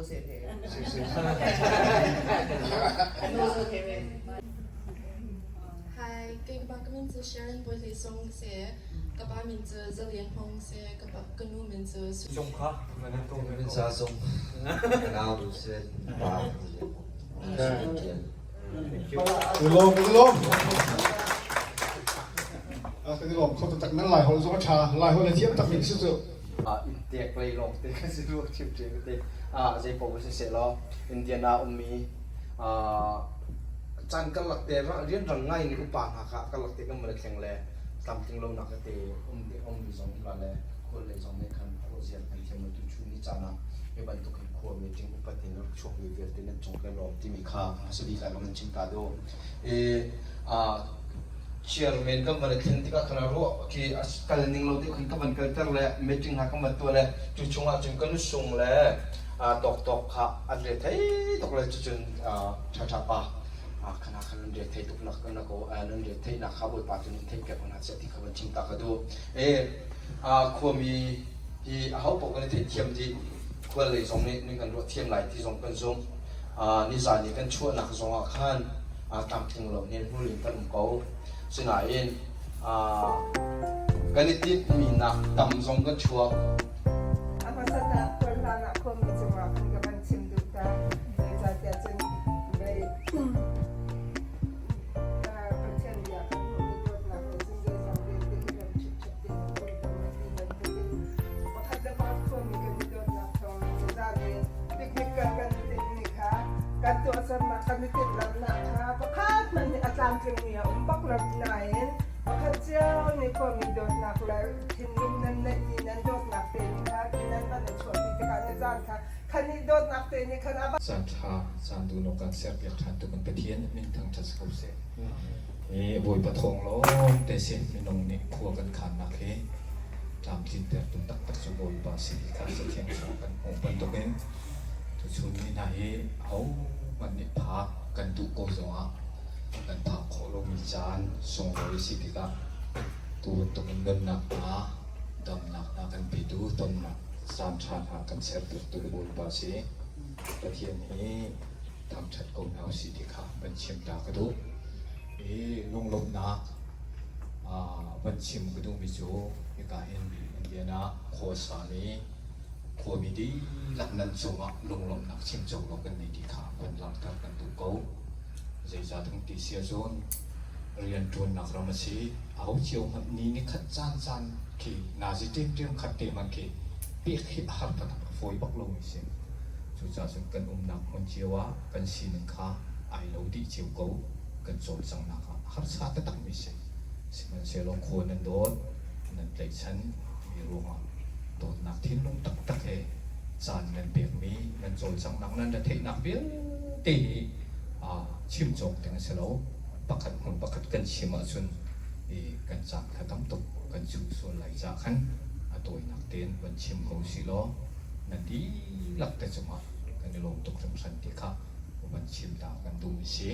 Hi, keimah ka min cu Sharon Bawi Hlei Sung ka si. Ka pa min cu Za Lian Hmung si. Ka pa ka nu min cu Zung kha Min sa zung ka nau nu si pa Za Lian Hmung. Ulom ulom. Kan i lawm kho taktak nan lai holh zong a ṭha. Lai holh a thiam tak mi si cu. Tek lei lawng te kan si lu chim ṭi te zei paoh si seh law Indiana ummi caan karlak te rianrang ngai in upa hna kha karlak te kan van i thleng le tlamtling lonak tete um ummi zong um la le khual lei zong nih khan ruahzia kan thiam lo tu chu ni caan ah hi bantuk hin khua meeting upat in rak chuakmi vialte nan cung kan lawm timi kha hmasa bik ah kan chim ta dawh. Chairman kan van i thlen tikah khan ruah khi a kal ning lo deuh khan ka van kalter le meeting hna kan van tuah le cu chungah cun ka nusung le tawktawk kha an re thei tuk le cucun ṭhaṭha pa khana khan nan re thei tuk nak na ko nan re theihnak kha Bawipa cu nan theih piak ko hna seh ti kha van chim ta ka duh. Khuami hi aho paoh kan i theihthiam dih khual lei zong nih nan kan ruah thiam lai ti zong kan zumh. Nizan i kan chuahnak zongah khan tlamtling lo hnianghmul in kan um ko. Sinain kan i tinhmi nak tam zong kan chuak. A hmasat ah khualhlan ah khuami cungah khan ka van chim duh ta. Zeicahtiah cun vei Pathian bia kan hmuh i dawtnak nih cun zeizong vialte hi rem ṭhipṭhep tein a um ko a ti bantukin pakhat le pakhat khuami kan i dawtnak thawng in zan i picnic kal kan i timhmi kha kan tuahsernak kan i timhlamhnak kha pakhat hmanh nih a tlamtlingmi a um bak lo nain pakhat cio nih khuami dawtnak le thinlung nan neihmi nan dawtnak te nih kha nan van i chuahpi tikah na caan kha khan i dawtnak te nih khan a Caan ṭha caan duhnak kan serpiak ṭhan tu kan Pathian min thangṭhat si ko seh. Hi Bawipa thawng lawng te si minung nih khua kan khannak hi tlamtlintertu taktak cu Bawipa si ti kha Cathiang chungah kan hmuh bantukin tuchun ni hna hi ahohmanh nih phak kan duh ko zongah kan phak khawh lomi caan sunglawi si tikah tu bantukin nunnak hna damnak hna kan petu tonnak caan ṭha hna kan serpiaktu Bawipa si. Pathian hi thangṭhat ko hna usih ti kha van chim ta ka duh. I lunglawmhnak van chim ka duhmi cu hika hin Indiana khuasami khuami dihlak nan cungah lunglawmhnak chim cawk lo kan nei ti kha van langhter kan duh ko. Zeicahtiah ti si ahcun rianṭuannak ram a si. Aho cio hmanh ni ni khat caan caan khi nazi ṭemṭem khat te hmanh khi pek hi a har taktak a fawi bak lomi si. Cucaah cun kan umnak hmun cio ah kan sining kha ai lo dih cio ko. Kan cawlcanghnak ah harsa taktakmi si. Sihmanhsehlaw khua nan dawt, nan tlaihchan mi ruangah dawtnak thinlung taktak he caan nan pekmi, nan cawlcanghnak, nan retheihnak vialte hi chim cawk ding a si lo. Pakhat hmun pakhat kan chim ahcun kan caan kha tam tuk kan chuh sual lai caah khan a tawinak tein van chim ko usih law nan dihlak te cungah kan i lawm tuk hringhran ti kha van chim ta kan duhmi si.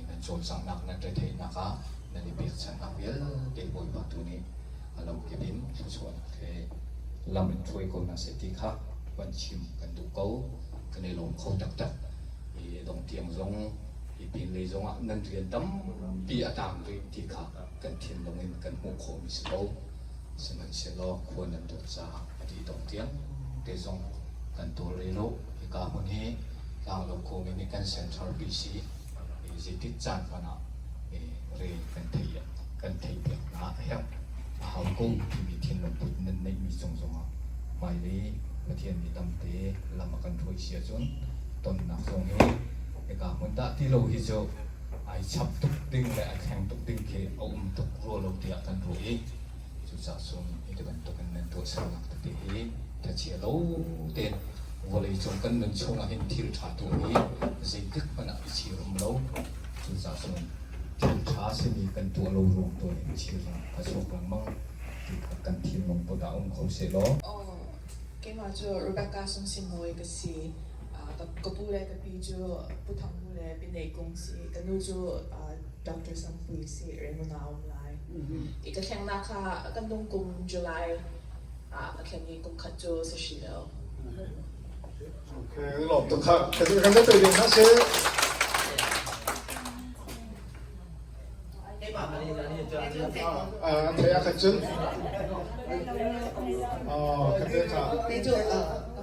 Nan cawlcanghnak nan retheihnak ah nan i pekchanhnak vialte Bawipa tu nih a lamkip in thluachuahnak he lam in hruai ko hna seh ti kha van chim kan duh ko. Kan i lawm kho taktak. Hi dong tiang zong hi pinlei zongah nan rian tampi a tang rih ti kha kan thinlung in kan hmuh khawhmi si ko. Sihmanhsehlaw khua nan dawt caah a dih dong tiang te zong kan tawlre lo. Hika hmun hi tlanglo khuami nih kan central PC zeitik caan hmanh ah re kan theih kan theihpiak hna a herh. A hau ko timi thinlung put nan neihmi cung zongah hmailei Pathian nih tamte lam a kan hruai si ahcun tonnak zong hi hika hmun dah ti lo hi cu ai chap tuk ding le ai thleng tuk ding khi a um tuk rua lo tiah kan ruah i cucaah cun hi bantukin nan tuahsernak tete hi thachia lo tein vawleicung kan nun chungah hin thil ṭha tu hi zeitik hmanh ah i chir um lo. Cucaah cun thil ṭha simi kan tuah lo ruang tu in chirnak a chuak lengmang ti kha kan thinlung put ah um kho sehlaw. Keimah cu Rebecca Sungsimawi ka si. Ka pu le ka pi cu Pu Thang Nu le Pi Nei Kung si. Ka nu cu Dr. Sang Pui si Raymond ah a um lai. I ka thlengnak kha kan nung kum July ah ka thlen i kum khat cu si hri lo. Okay, lawm tuk kha. Kan kan pe ding ha si. An thei a khat cun. Oh, ka te kha. Te cu ka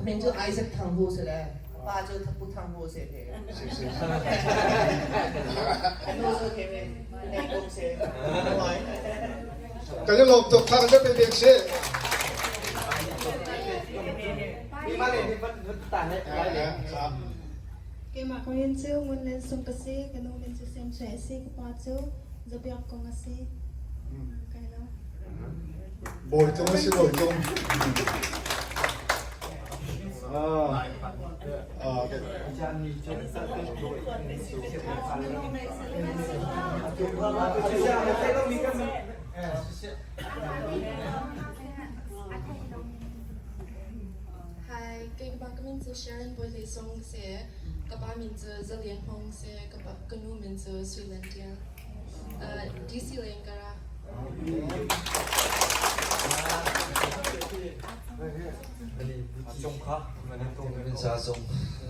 min cu Isaac Thang Hu si le pa cu Pu Thang Hu si te. Si si. Nu cu ke me nei kum si. Kan i lawm tuk kha kan pe ding si. Keimah ka min cu Ngun Len Sung ka si, ka nu min cu Sem Sui a si, ka pa cu Zabiak Kong a si. Kai lo. Bawi tung a si, bawi tung. Ah. Ah, okay. Hi, keimah ka min cu Sharon Bawi Hlei Sung ka si. Ka pa min cu Za Lian Hmung si. Ka pa ka nu min cu Sui Len Tial. DC leng ka ra. Min Sa Sung,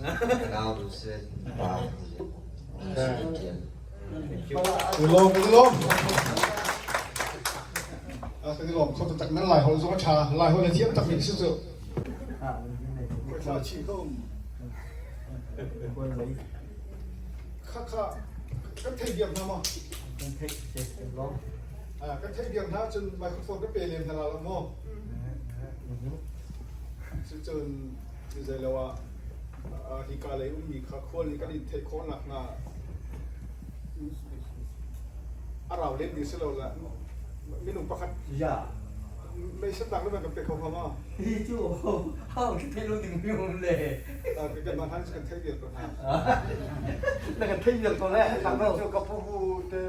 ka nau tu si, pa Za Lian. Ulawm, ulawm. Kan i lawm kho taktak nan Lai holh zong a ṭha. Lai holh a thiam tak mi si cu. Thla chih ko. Kha kha kan theih biak hna maw? Kan theih lawm. Kan theih biak hna cun microphone ka pe lem hna la lo maw? Cucun zei lo ah hika lei ummi kha khual nih kan in theih khawh nakhnga a rau len ding si lo le minung pakhat mei satnak le kan pe kho hnga maw? Hi cu hau ki theih lo ding mi um le. Kan mah han kan theih vial ko hna. Na kan theih vial ko le. Cu ka pu hu te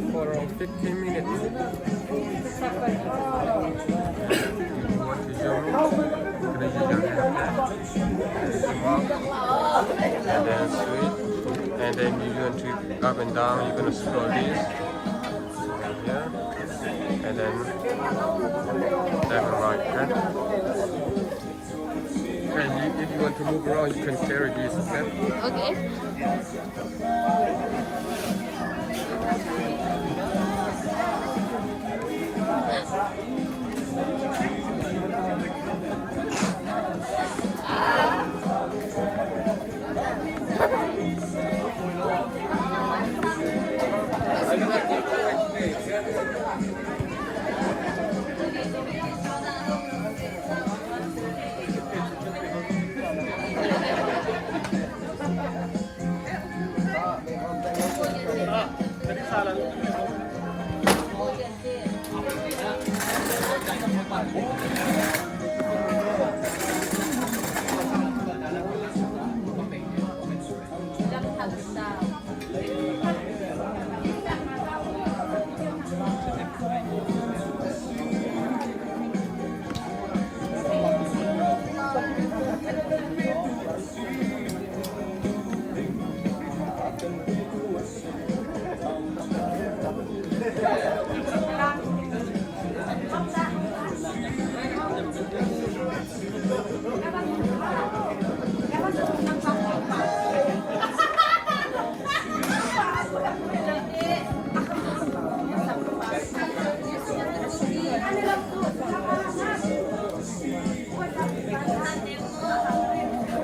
For around 15 minutes. You want to zoom it, and then switch. Then you want to up and down, you're gonna scroll this here, and then left and right. Okay. And you, if you want to move around, you can carry this. Okay. Okay.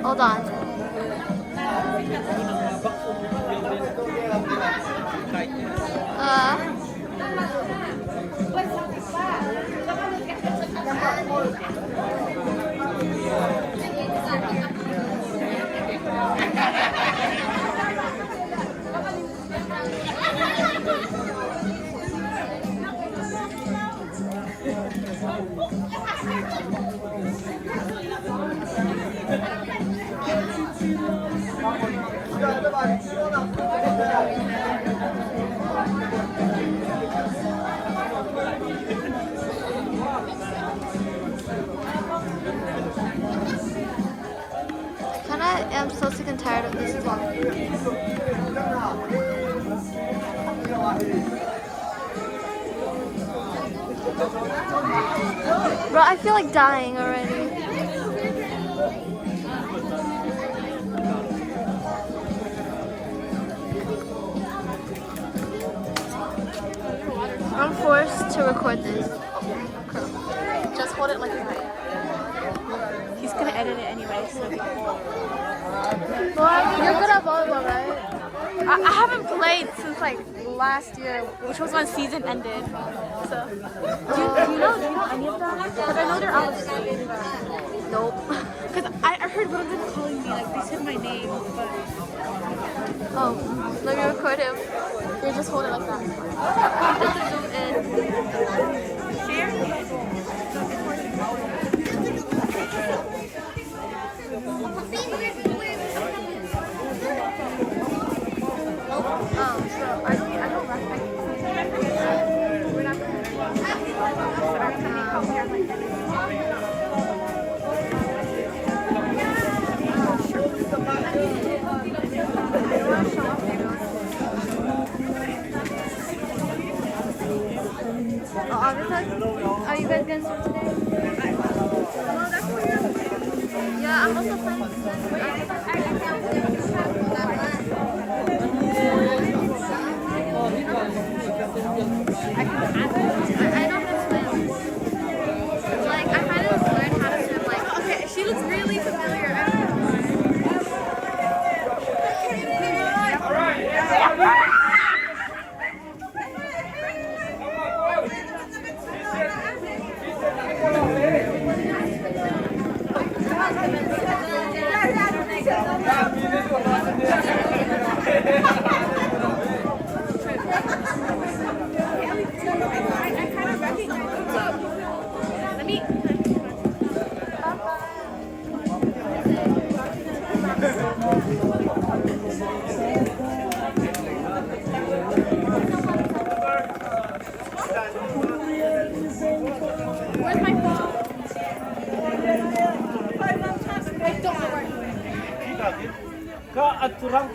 Hold on. Kinda am so sick and tired of this vlog. Bro, I feel like dying already. I'm forced to record this. Oh, Just hold it like that. He's gonna edit it anyway, so. Laura, you're good at volleyball, right? I haven't played since like last year, which was when season ended. So, do you know any of them? Because I know they're out of state. Nope. Because I heard one of them calling me, like they said my name, but Oh, let me record him. You just hold it like that. Just to zoom in. Share. Oh, So I don't recognize. We're not gonna. So every time they come here, I'm like. Oh, Agatha, are you guys gonna swim today? Yeah, I'm also planning to swim. I know how to swim. Like, I kind of learned how to swim, like, Okay, she looks really familiar. I don't know why. I kind of recognize you. Let me. Where's my phone? I don't know where it went. That's so stupid.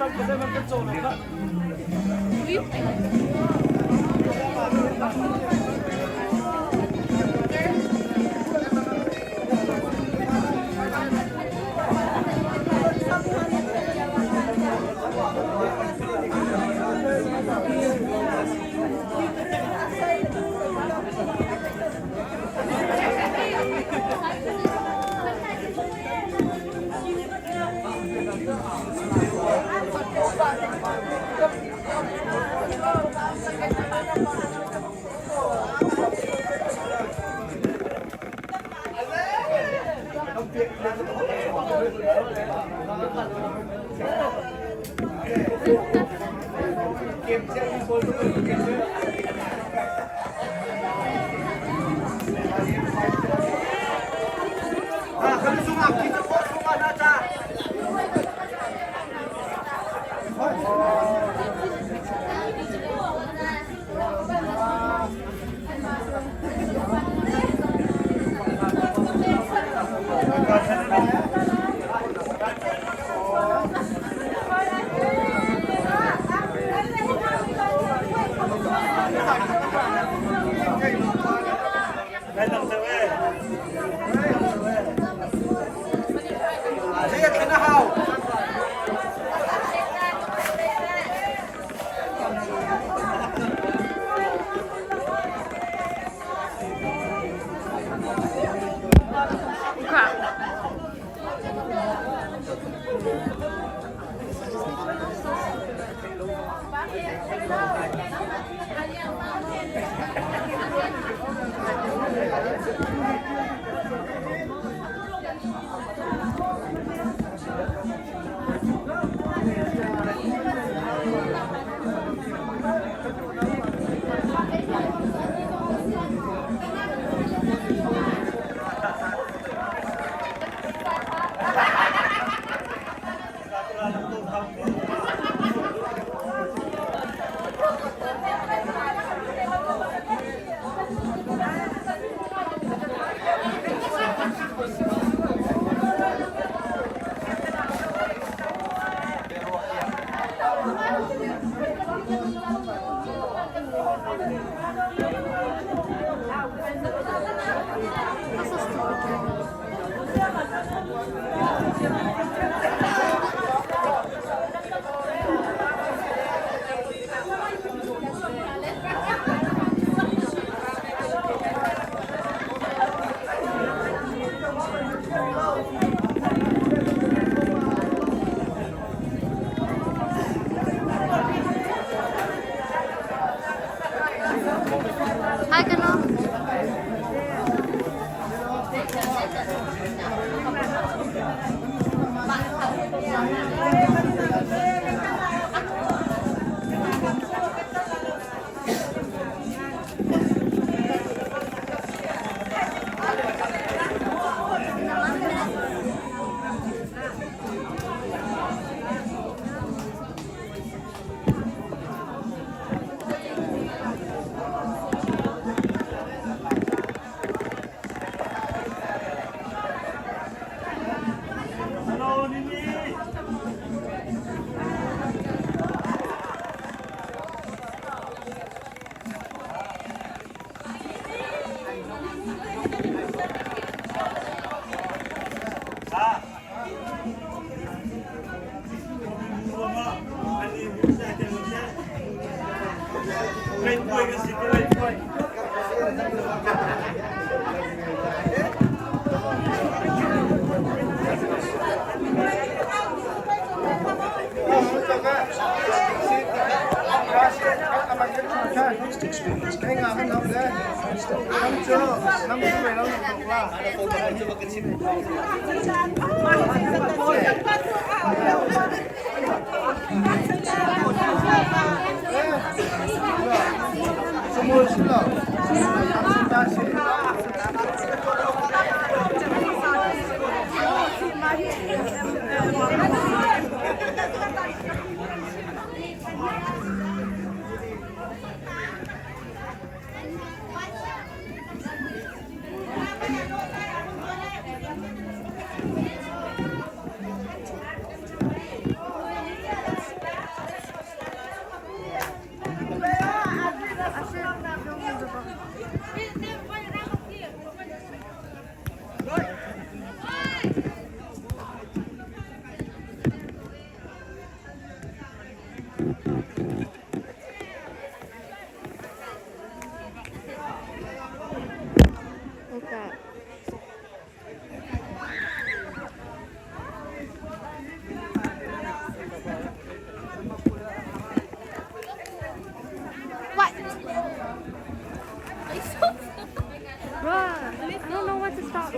Hi, Kano.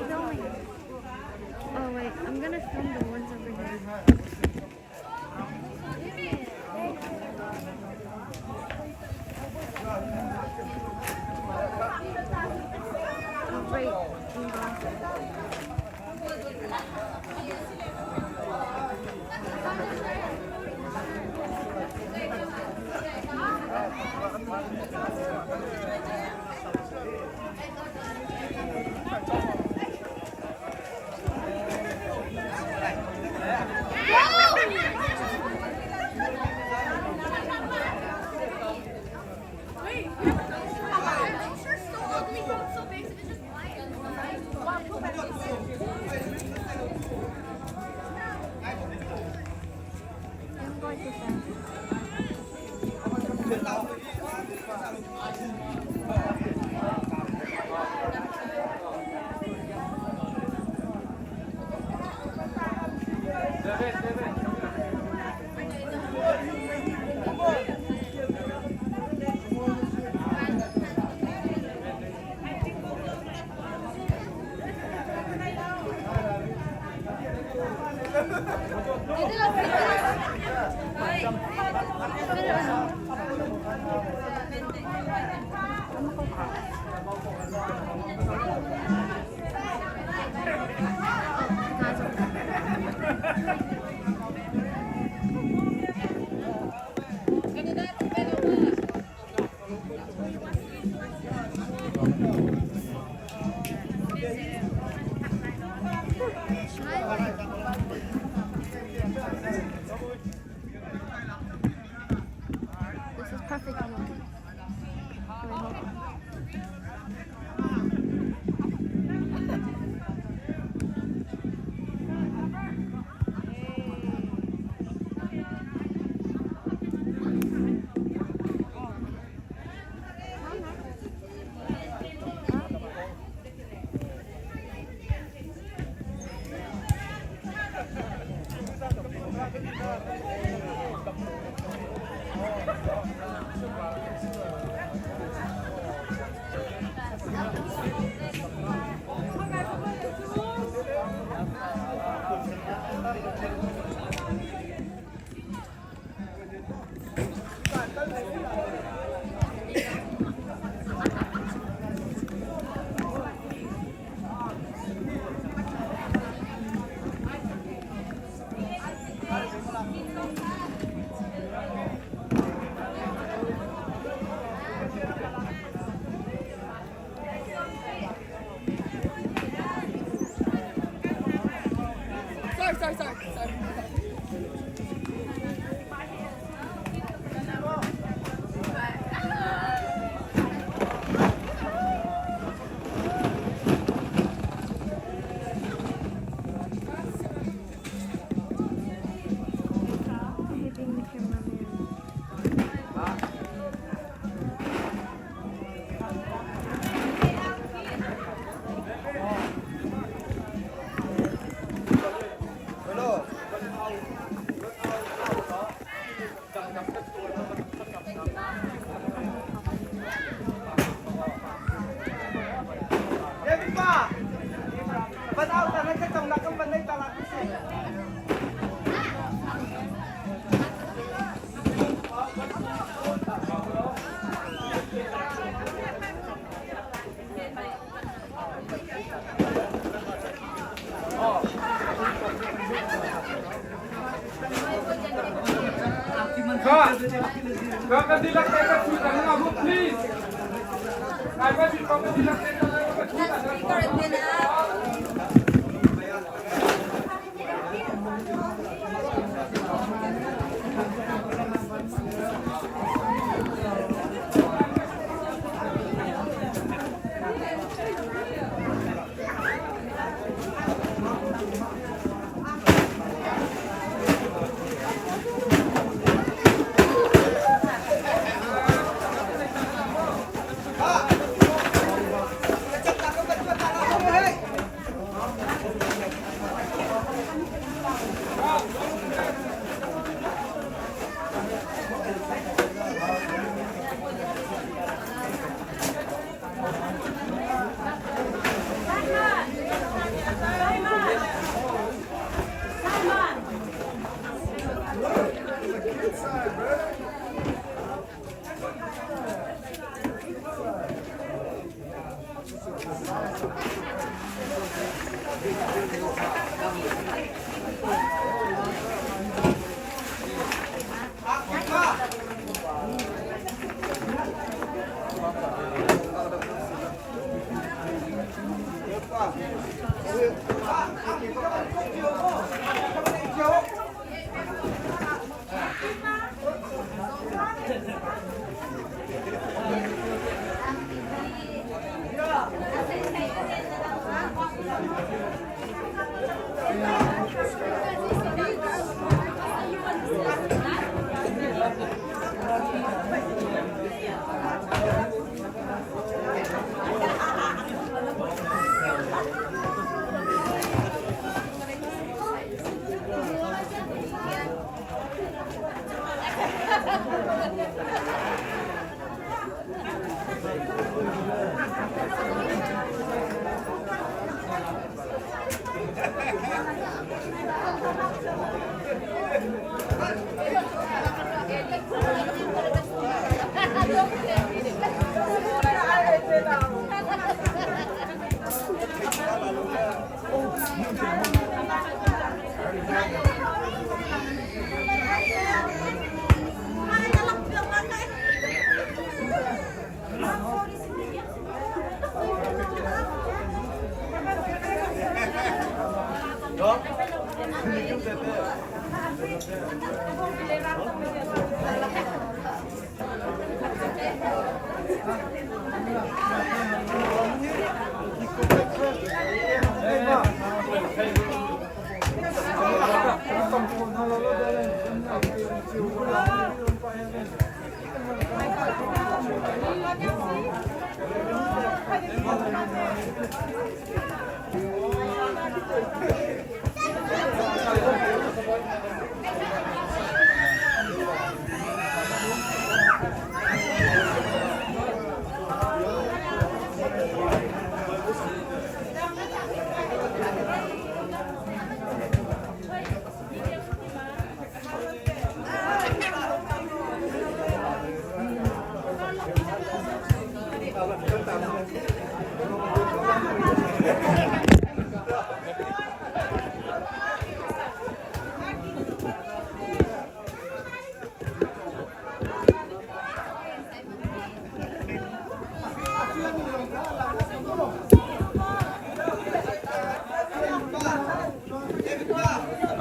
filming. Oh wait, I'm gonna film the ones over here. Oh, right angle. Wait, picture's so ugly, it's so basic, it's just white. I'm going too fast. This is perfect view. Wait, hold on. Sorry, sorry, sorry, sorry. I hate being the cameraman. David pa! Banaw ta na katong lakang banay talakis eh. Please.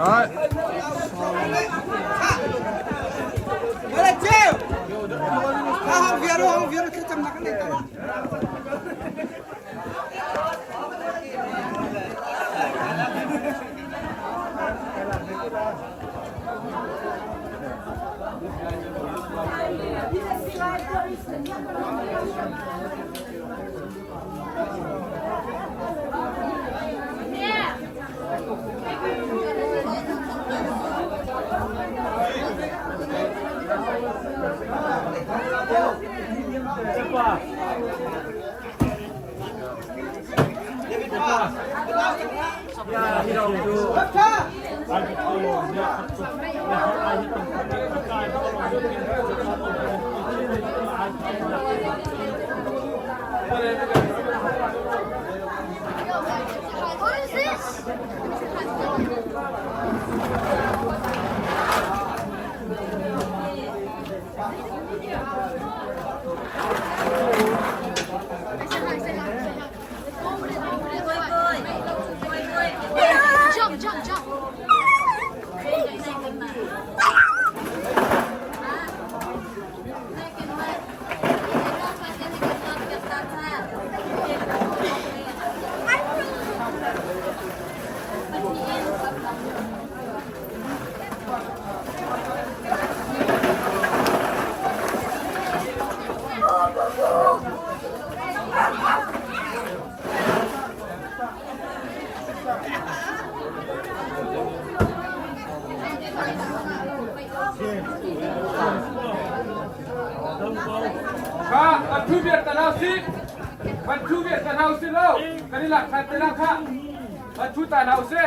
Alright. What is this? Jump, jump, jump. Kha, kan thu viet ta hau si. Kan thu viet ta hau si lo. Kan i lak than te la kha. Kan thu ta hau si.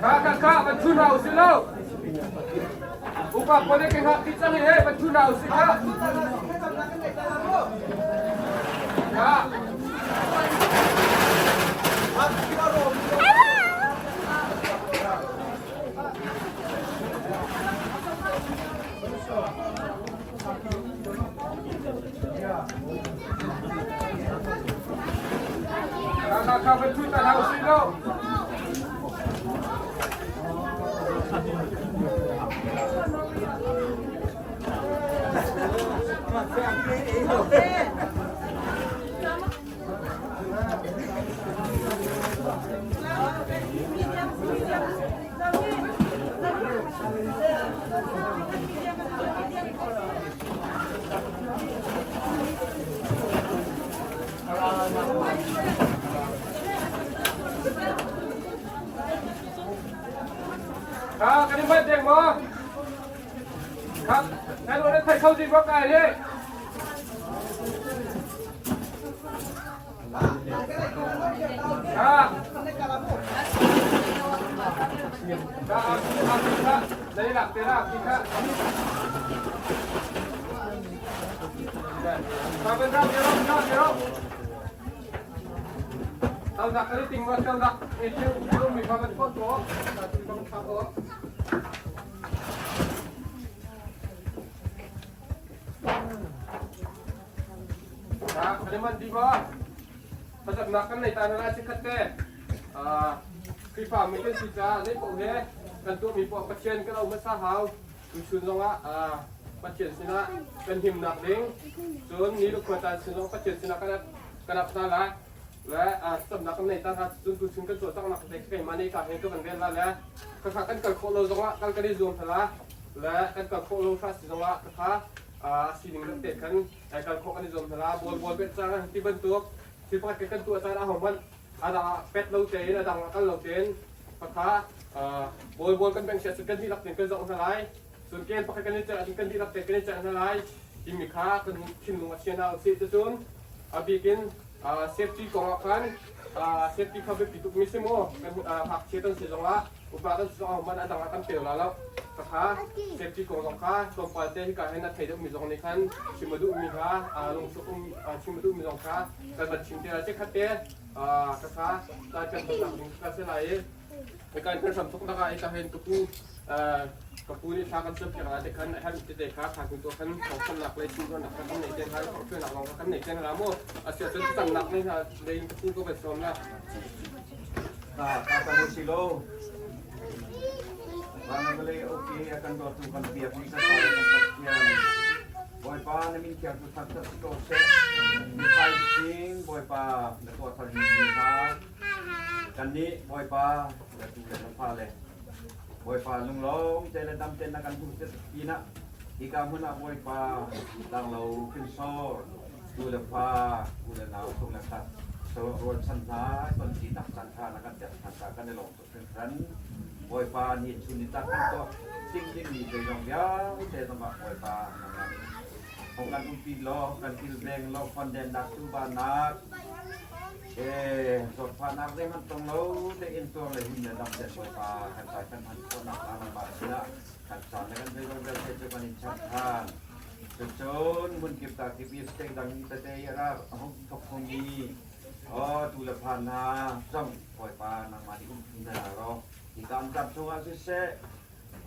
Kha kha kha, kan thu hau si lo. Upa pone ke hak ti chang he, kan thu hau si kha. Kha. Kha kha kha, kan thu ta hau si lo. kho ding bak ai le. Ha. Ka ka ka dai lak te la ki kha. Ka ban ra ro ra ro. Tao dak kali ting wa tao dak e cheu cheu mi ba ban ko to. Ta ti bang tha ko. Kan man di ba? Thlacamnak kan nei ta hna lai chikkhat te. Khrihfa mi kan si caah zei paoh he kan tuahmi poah Pathian kan auh hmasa hau. Tuchun zongah Pathian sinah kan himnak ding cun ni le khua caan sin zong Pathian sinah kan ap hna lai. Le thlacamnak kan nei ta hna cun tuchun kan cawlcanghnak te keimah nih ka he ka van rel la le khakha kan kal khawh lo zongah kal kan i zuam hna la le kan kal khawh lo hra si zongah khakha sining rak te khan kal khawh kan i zuam hna la. Bawl bawl bet cang ti bantuk thil pakhat kan tuah caan ahom hmanh adang ah pet lo tein adang ah kal lo tein pakha bawl bawl kan beng sia kan dihlak tein kan zoh hna lai. Cun ken pakhat kan i celh ahcun kan dihlak tein kan i celh hna lai timi kha kan thinlung a chia hna usih. Cucun a bikin safety kong ah khan safety kha biapi tukmi si mu. Kan ngakchia kan si zongah upa kan si zongah man adang ah kan peu la lo. Khakha safety kong zong kha tlawmpal te hika hin a thei deuhmi zong nih khan chim a duhmi kha lungchuk um chim a duhmi zong kha kan van chim te lai. Chikkhat te khakha caan kan hman ding kha si lai i kan kan hram thok nak ah ika hin ka pu nih thla kan cam piak lai te khan a herh tete kha kha tu khan thawngthannak le chimruahnak kha kan nei te hna thawngthuainak lawng kha kan nei te hna mu a si ahcun tangnak nei hna lei in ka pu ka van sawm la. Ka kan si lo. Vangalei okay a kan dawtu kan biak ni kan pa kan Pathian. Bawipa na min thiang cu thangthat si ko seh. Mi thaizing Bawipa na tuah thar mi hna. Kannih Bawipa le tu le na fale Bawipa lunglawm te le dam tein na kan hmuh pinah hika hmun ah Bawipa tlanglo hrinsor tu le fa u le nau chung le khat rualchan hna tonṭinak caan ṭha na kan pek hna caah kan i lawm tuk hringhran. Bawipa nih chun ni tlak kan tuah ding dingmi zeizong vialte zongah Bawipa nangmah nih hong kan umpi law kan kilveng law fondennak tubanak Zawtfahnak zeihmanh tong lo tein tuar le him le dam tein Bawipa kan kai kan hman khawhnak hnga nangmah sinah kan caan le kan zeizong vialte cu kan in chanh ṭhan. Cucun hmunkip ta kip i state dang tete i a rak a hung thok khomi aw tu le phan hna zong Bawipa nangmah nih umpi hna law hika an ram chungah siseh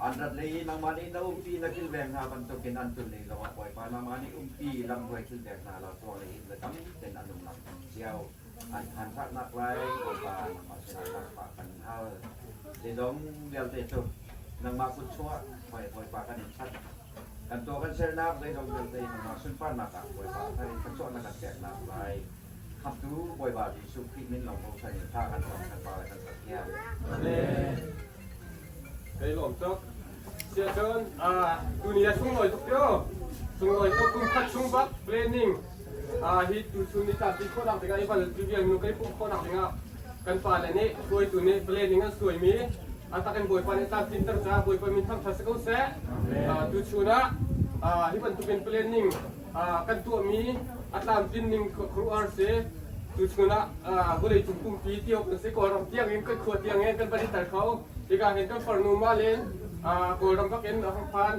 An rat lei i nangmah nih na umpi na kilveng hna bantukin an tlun lei zongah Bawipa nangmah nih umpi lamhruai kilveng hna law tuah lei in le tam tein an umnak cio an phan hraknak lai Bawipa nangmah sinah zaangfah kan in hal. Zeizong vialte cu nangmah kut chungah Bawipa kan in chanh. Kan tuah kan sernak zeizong vialte nangmah sunparnak ah Bawipa thar in thluachuah na kan peknak lai. Khamhtu Bawipa Jesuh Khrih min lawng bochan in thla kan cam kan Pa le kan Pathian. Amen. Kai lawm tuk. Siahcun tuni a sunglawi tuk tio. Sunglawi tuk kum khat chung bak planning hi tuchun ni tlampi khawhnak dingah i van vial nu kai pumh khawhnak dingah kan pa le nih hruaitu nih planning an suaimi a tak in Bawipa nih tlamtlinter caah Bawipa min thangṭhat si ko seh. Tuchun ah hi bantukin planning kan tuahmi a tlamtlin ning khuaruahhar si. Tuchun ah vawleicung pumpi ti awk an si. Kawlram tiang in kan khua tiang in kan van i tel kho. Hika hin kan farnu Malin Kawlram bak in a hung phan.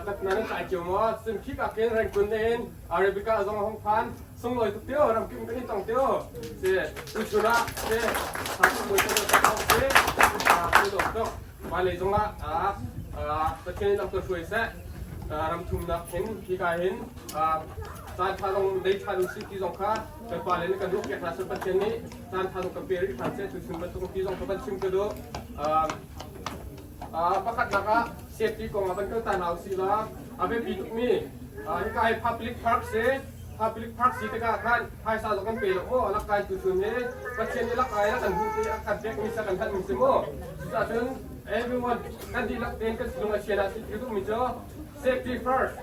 Katna nan tlai cio maw? Cun khik ah khin Rangoon in Arabica zong a hung phan. Sunglawi tuk tio, ramkim kan i tong tio. Si tuchun ah si Thakuk bawi kan kan si. Kan tuk. Hmailei zongah Pathian in lam kan hruai seh. Ram thumnak hin hika hin caan ṭha zong nei ṭhan usih ti zong kha kan pale nih kan ruahpiak hna seh. Pathian nih caan ṭha zong kan pe rih hna seh. Tuchun bantuk ti zong kha van chim ka duh. Pakhatnak ah safety kong ah van kal ta hna usih law a biapi tukmi hika hi public park si. Public park si tikah khan phaisa zong kan pe lo maw lak kai tuchun hi Pathian nih lak kai la kan hmuh ti a kan pekmi sa kan halmi si mu. Cucaah everyone kan dihlak tein kan lung a chian ah si duhmi cu safety first.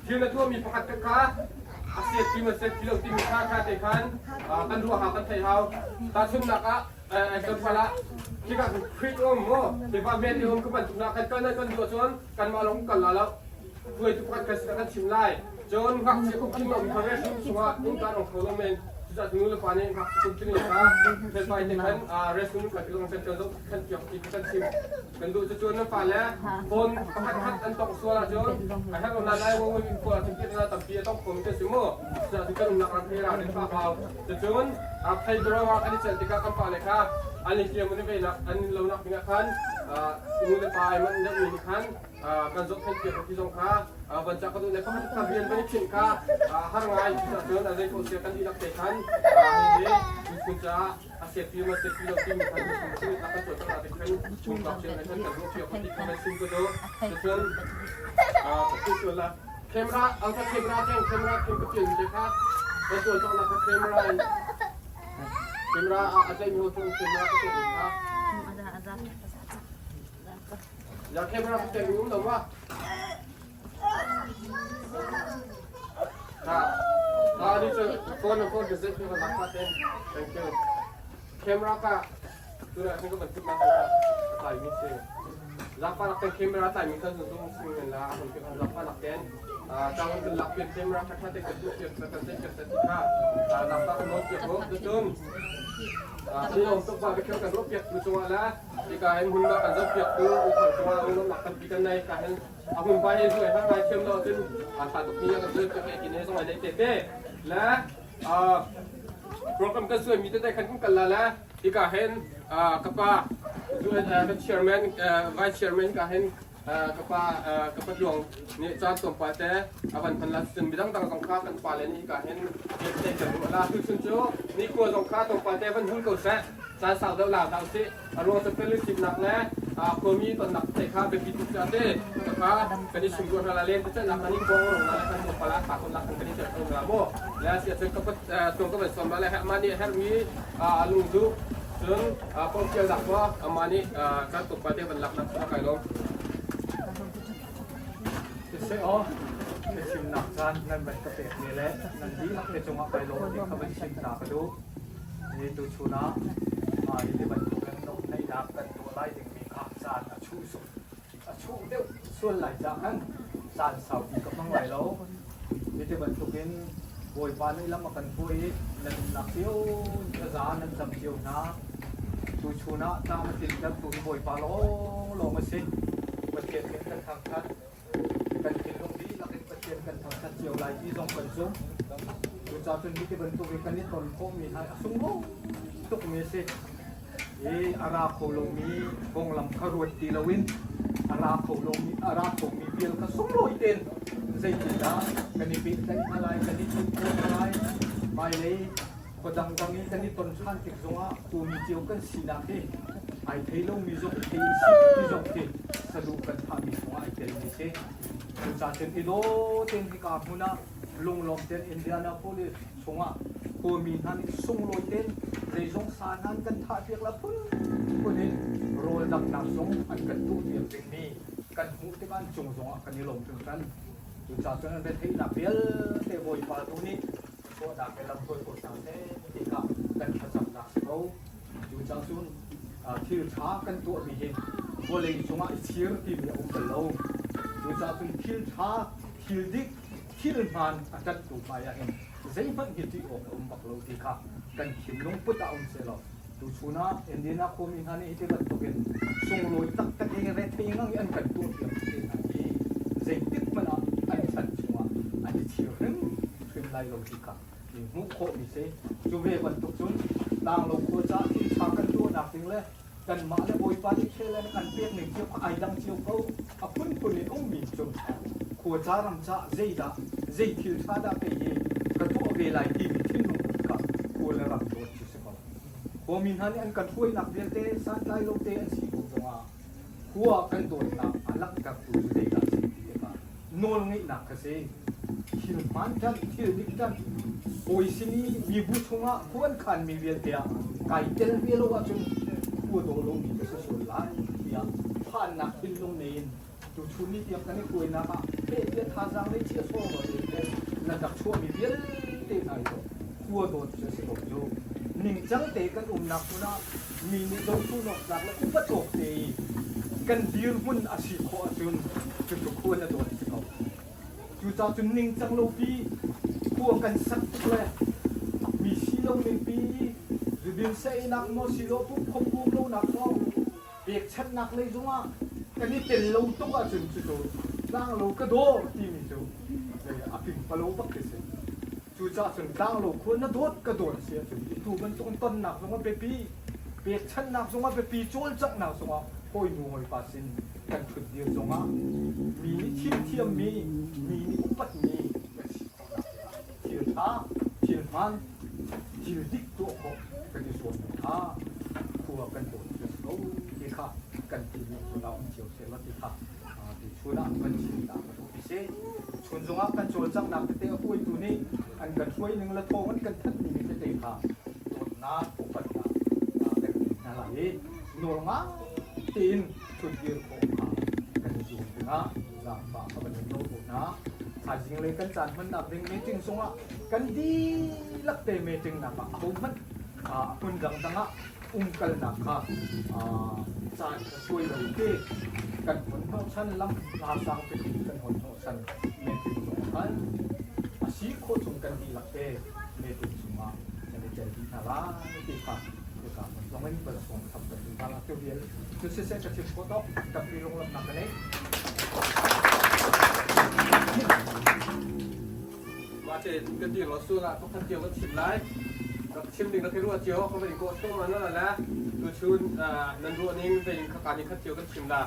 Thil na tuahmi pakhat khat kha a safety ma safety lo timi kha kha te khan kan ruah hau kan theih hau. Tahchunhnak ah kan pal ah khika creek um mu tiva men um ka bantuk na kan kal na kan duh ahcun kanmah lawng kal la lo. Hruaitu pakhat kan sinah kan chim lai. Cun ngakchia kum tling lomi kha restroom chungah innka an ong kho lo men. Cucaah nu le pa nih ngakchia kum tling lo kha felfai te khan restroom kan kan kan zoh khan piak ti kan chim. Kan duh cucu nan fale phone pakhat khat an tongh sual ahcun a herh lo na lai wo in kawl ahcun piah tampi a tong khomi kan si mu. Cucaah cu kan umnak ram he ral in fah hau. Cucun playground ah kan i celh tikah kan pale kha an i hliam an i veinak an i lonak dingah khan nu le pa ai manh deuhmi nih khan kan zohkhenh piak ti zong kha van cah ka duh le pakhat kha rian van i chinh kha har ngai cucaah a zei ko sia kan dihlak te khan hihi miphun caah a sepi ma sepi lo timi khan miphun cu a kan tuah cang te khan pumpak cio le khan kan ruah piak ti kha van sim ka duh. Cucun ka la camera alka camera keng camera keng ka pian te kha kan tuah cang la kha camera in camera a tlai mi ho chung camera ka pian kha. Ya camera ka teng um lo ma. Ha. Ha ni chu phone phone ka zet ka lak ka ten. Thank you. Camera ka tu na ka ban tut na ka tlai mi se. Zakpa lak ten camera tlai mi kan zung sing men la hon ke zakpa lak ten. Tawon kan lak pian camera kha tha te ka tu pian ka kan ka ti kha. Zakpa ka not piak ho tu. Ni tuk ba ka kan ro piak tu chunga la. Hika hin hmunhma kan zohpiaktu ukhor cungah lunglawmhnak tampi kan nei. Ka hin a hmunhma hi zuai har ngai thiam lo cun a tha tuk mi a kan zuai piak e kine zong ai nei te te. Le program kan suai mi tete khan kan kal la le hika hin ka pa kan chairman vice chairman ka hin ka pa ka pa Tluang nih caan tlawmpal te a van hman la cun midang dang zong kha kan pa le nih hika hin te kan ruah la. Tuchun cu nikhua zong kha tlawmpal te van hul ko seh. Caan sau deuh la hlah usih. A ruang cu fellowship-nak le khuami tonnak te kha biapi tuk cu a si. Kha kan i chim ruah hna la len te nak kan i kong rong la le kan tlawmpal ah kha nak kan i tel kho hna maw. Le si ahcun ka tuang ka van sawm la le amah nih a herhmi lung duh cun pawmpialnak maw amah nih kan tlawmpal te van laknak cu a kai lawm. Siseh aw, biachimnak caan nan van ka pek mi le nan dihlak te cungah kai lawm ti kha van chim ta ka duh. Ni tuchun ah hi ti bantukin nuamhnak kan tuah lai dingmi kha caan a chuh a chuh deuh sual lai caah khan caan saupi ka hmang lai lo. Hi ti bantukin Bawipa nih lam a kan hruai i nan umnak cio thaza nan cam cio hna. Tuchun ah tlam a tlintertu hi Bawipa lawnglawng a si. Pathian min kan thangṭhat. Kan thinlung dihlak in Pathian kan thangṭhat cio lai ti zong kan zumh. Cucaah cun hi ti bantuk i kan i ton khawhmi hna a sunglawi tukmi a si. I a ra kho lomi konglam kha ruat ti loin a ra kho lomi a ra khomi vial kha sunglawi tein zeitindah kan i pehtlaih hna lai, kan i tluk khawh hna lai. Hmailei khua dangdang i kan i ton ṭhan tik zongah khuami cio kan sinak hi ai thei lomi zong i thei usih ti zong khi saduh kan thahmi chungah ai telmi si. Cucaah cun i daw tein hika hmun ah lunglawm tein Indianapolis chungah khuami hna nih sunglawi tein zeizong sa hna an kan thahpiak la phunphun in rawl damnak zong an kan tuahpiak dingmi kan hmuh tikah an cung zongah kan i lawm hringhran. Cucaah cun an retheihnak vialte Bawipa tu nih Thawhnak he lamhruai ko hna seh ti kha kan thlacamnak si ko. Cucaah cun thil ṭha kan tuahmi hi vawlei cungah i chir timi a um bal lo. Cucaah cun thil ṭha, thil dik, thil hmaan a ṭanhtu hmaiah hin zeihmanh hi ṭih awk a um bak lo ti kha kan thinlung put ah um sehlaw tuchun ah Indiana khuami hna nih hiti bantukin sunglawi taktak i rethei ngang i an kan tuahpiak te hna hi zeitik hmanh ah an chan chungah an i chir hrimhrim lai lo ti kha hmuh khawhmi si. Cu ve bantuk cun tlanglo khua caah thil ṭha kan tuahnak ding le kanmah le Bawipa nih khel in kan pek ning cio kha ai dang cio ko. A phunphun in ummi cu khua ca ram caah zeidah zei thil ṭha dah kei hi ka tuah ve lai timi thinlung put kha khua le ram dawt cu si ko. Khuami hna nih an kan hruainak vialte santlai lo te an si ko zongah khua kan dawtnak a langhtertu cu zeidah a si ti tikah nawlngeihnak kha si. Thil hmaan ṭanh, thil dik ṭanh, hawi sin i mibu chungah khua an khanmi vialte ah kai tel ve lo ahcun khua daw lomi ka si sual lai tiah phannak thinlung nei in tuchun ni tiang kan i hruainak ah heh tiah thazaang le chia sawng lo in nan rak chuahmi vialte hna hi cu khua dawt cu a si ko cu. Ningcang te kan umnak hmun ah mi nih dotu awk tlak le upat awk te i kan dirhmun a si khawh ahcun cucu khua na dawt a si ko. Cucaah cun ningcang lopi khua kan sak tuk le mi si lo ningpi zudin saeinak maw silo pumh khom lonak maw pekchanhnak lei zongah kan i tel lo tuk ahcun cucu tlanglo ka daw timi cu a pingpalo bak khi si. Cucaah cun tlanglo khua na dawt ka dawt si ahcun tu bantuk tonnak zong a biapi, pekchanhnak zong a biapi, cawlcanghnak zongah hawinu hawipa sin kan ṭhut dir zongah mi nih thimthiammi, mi nih upatmi kan si khawhnak dingah thil ṭha, thil hmaan, thil dik tuah khawh kan i zuam kha khua kan dawt cu si ko ti kha kan timi cu um cio sehlaw ti kha ti chun ah kan chim ta ka duh ti si. Chun zongah kan cawlcanghnak tete a hruaitu nih an kan hruai ning le thawng an kan thanh ning tete kha dawtnak upatnak kan ngei hna lai i nawl ngai tein ṭhutdir khawh kha kan i zuam dingah zaangfah ka van in nawl ko hna. Thaizing le kan caan hmannak ding meeting zongah kan dihlak te meeting nak ah ahohmanh hmun dangdang ah umkalnak kha caan kha suai lo te kan hon hnawhchan lam hla sang pipi kan hon hnawhchan meeting zong khan a si khawh chung kan dihlak te meeting chungah kan i tel dih hna lai ti kha hika hmun zong in van sawm tham kan duh hna la cu vial cu siseh ka chim khawh tok tampi lunglamnak ka nei. Mah te ka ti lo sul ah pakhat cio kan chim lai. Rak chim ding rak i ruah cio ka van i kawh thluahmah na la tuchun nan ruah ning vein khaka ni khat cio kan chim la.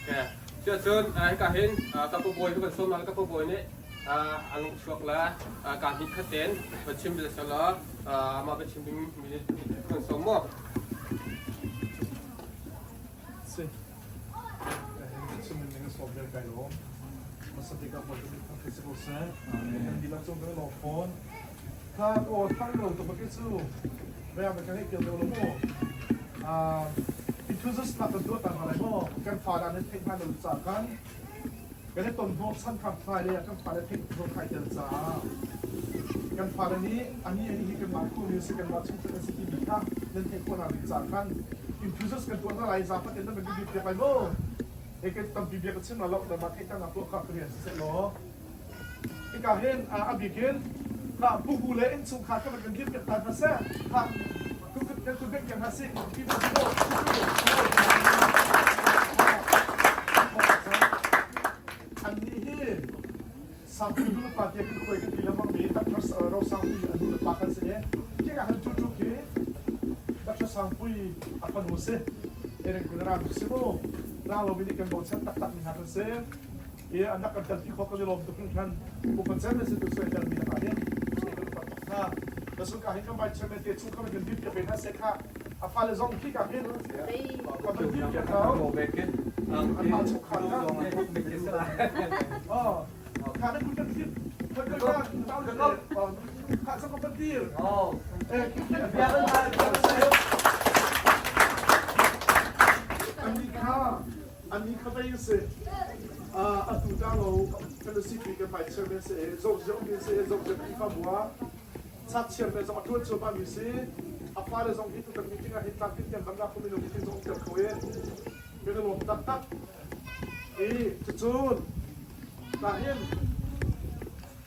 Okay. Cuacun hika hin ka pabawi ka van sawm la ka pabawi nih a lung chuak la ka hnih khat ten va chim bil selaw amah va chim ding mi kan sawm maw. Si. Chim ning sawm vel kai lo. Masati ka bol ka si ko se. Kan dihlak cung kan lawm fawn. Tha o thang lo to bak cu. Rea ba kan kel lo mo. Enthusiast na kan tuah ta lai mo. Kan fa da ne theih hna lo ca kan. Kan i ton hnawh chan kha fai le kan fale theih hnawh khai tel caah kan fale nih ani ani hi kanmah khu si kanmah chung kan si timi kha nan theih khawh nak ding caah khan enthusiast kan tuah hna lai zapat in nan kan bibit piak lai maw he kan tampi bia ka chim la lo na mah theih nak tuah kha ka rian siseh law hika hin a bikin kha bubu le innchungkhar kan kan dir piak ta hna seh kha kan tu bek piak hna sih Annih hi Sangpui nu le pa tiah kan khuai kan ti lengmang mi Dr. Rosangpui a nu le pa kan si i khi ah khan cucu khi Dr. Sangpui a fanu si. Eren kun ram si mu. Tlanglo mi nih kan bochan taktak mi hna kan si. I an rak kan telpi khawh kan i lawm tuk hringhran. Upa cem na si tu suai telmi lakah hin kan upat tuk hna. Nasun ka hin kan vai chairman te chung kan kan dir piak ve hna seh kha a fale zong khi ka hin ka van dir piak ko. An mah chung kha kha. Oh, kha na kun kan dir. Kan kan kan kha sang kan dir. Eh, Ani kha Ani kha vei a si. Atu ta lo fellowship i kan vice chairman si i zohziah mi si i zohziah Khrihfabu ah chak chairman zong a ṭuan cuahmah mi si. A fale zong hi tutan meeting ah hin tlamtlin tiang kan rak minung meeting zong um ter kho i kan i lawm taktak. I cucun ta hin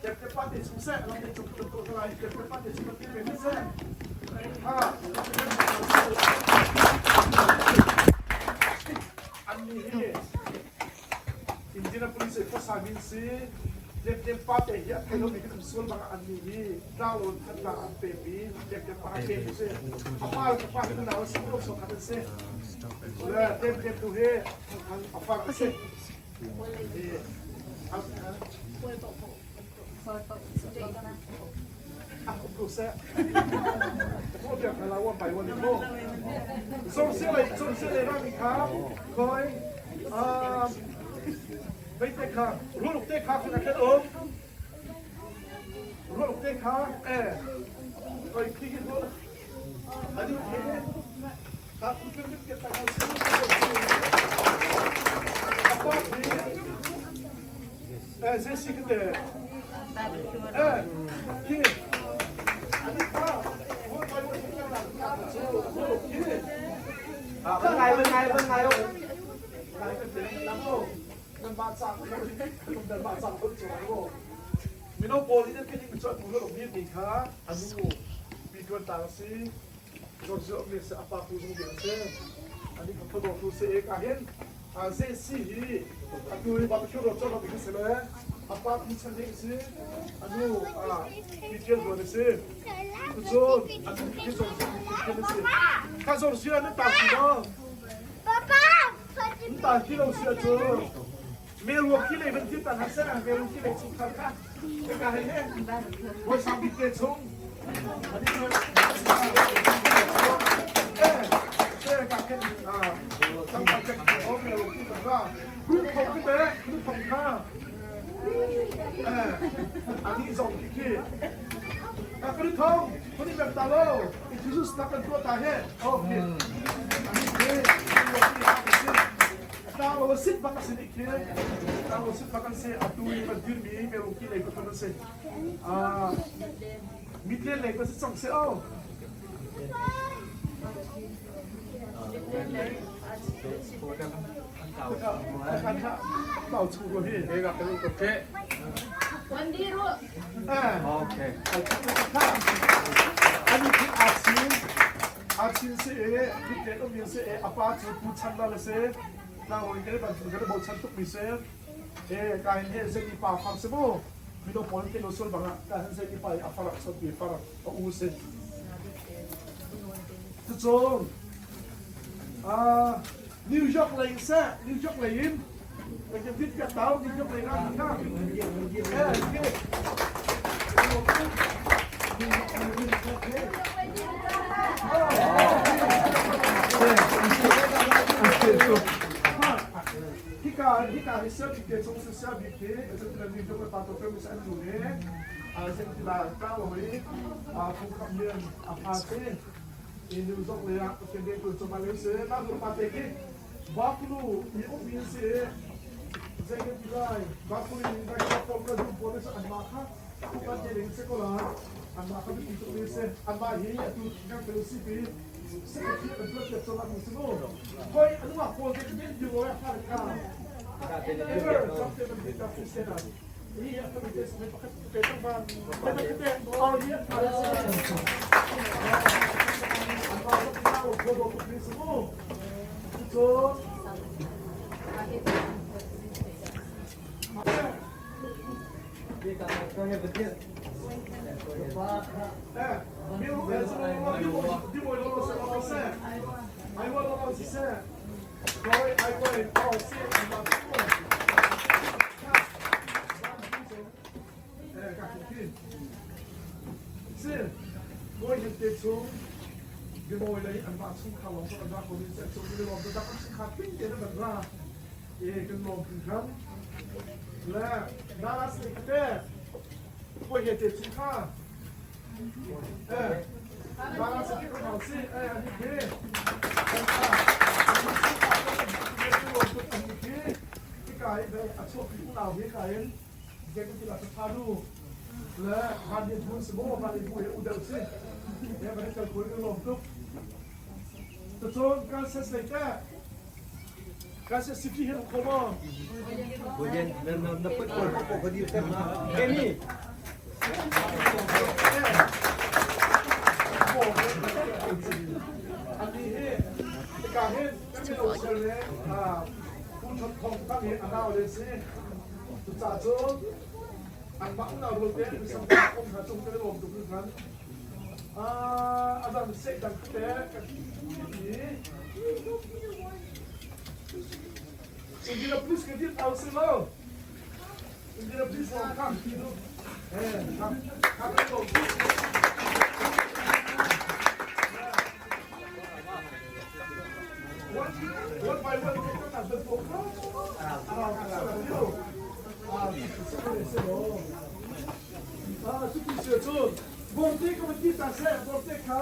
Teptepa te chung seh, lam te chung kan tuah lai, teptepa te chung kan ti ve seh. Ha. Anni hi Indianapolis i khuasa min si Teptepa te hi a thei lomi kan um sual bang anni hi tlanglawn khatla an pem i Teptepa a pem si. A pa le pa hi nau si lo so khat an si. Le Teptep tu hi a far a si. Mino pawl nih nan theih dingmi cu a tu lo mi kha a nu pi tuan ta a si. George mi si a pa tu zung ding a si. Ani ka photo tu si e ka hin ze si hi atu hi barbecue ro chon mi si le a pa pi chan ding si a nu pi tial ruan si. Cun a nu pi zong si pi si. Ka zor sia na ta si lo. Ta khi lo sia cu Melu khi lei van thil tan hna seh melu khi lei chung khar kha ka hei he voi sang bik te chung ani zong khi ka kri thong kuni bek ta lo Jesus na kan tua ta he okay ani ke Tlang sit bak a si nih khi tlang sit bak an si atu i kan dirmi meruki lei pathum an si mitlen lei kan si cang si o Tao chu ro hi. Okay. Ani khi a chin A chin si i mitlet um in si i a pa cu Pu Chan Lal a si. Tlangrawng in kan i bantuk kan i bochan tukmi si. E ka hin he zei i pa far si mu. Mino pawl te lo sul bang ah ka hin zei i pa i a far ah chonpi far a u si. Cucun New York lei in seh New York lei in kan dit ka tau New York lei ra kha. Hika hika hi siam bik te chung siam bik hi zeitila New York le pa to film an lu ne zeitila tlang lo i phungkham lian a pha si New York le ah Pathian rian tuan cuma le si mah nu pa te khi Bakulu i um in si zei kan ti lai Bakulu in vai ka pom ka dum pawl cu anmah kha upat te ding si ko la anmah kha biapi tuk mi si anmah hi atu kan fel si pi secretary an tuan piak cuma mi si mu hoi anumah pawl te kan di lo ya kha ka ever jump te ban ta Christian Bimawi lei anmah chungkhar lawng cu an ra ko ding cu an cung lawm taktak an chungkhar tling tein an ra e kan lawm hringhran le Dallas lei kate koi he te chungkhar eh Dallas lei kan hau si eh ani khi Hika hi a chuak unau hi ka in Zeiti la tha le van ni bu si mo van ni bu he u deuh si he van kal kul kan lawm tuk Cun Kansas lei teh Kansas City hi kho maw Boyen na na na put pol ko ko dir tem na Kenny Ani hi ka hin kan mino sel le pu thot thong tam hi anau le si Cucaah cun anmah unau rual te misam um hna cung kan i lawm tuk hringhran. A dang seh dang tete kan ti. Indianapolis ka dit au si lo. Indianapolis lawng kha ti nu. Eh, kha kha kan lawm tuk. One by one Borte ka ti ta se borte kha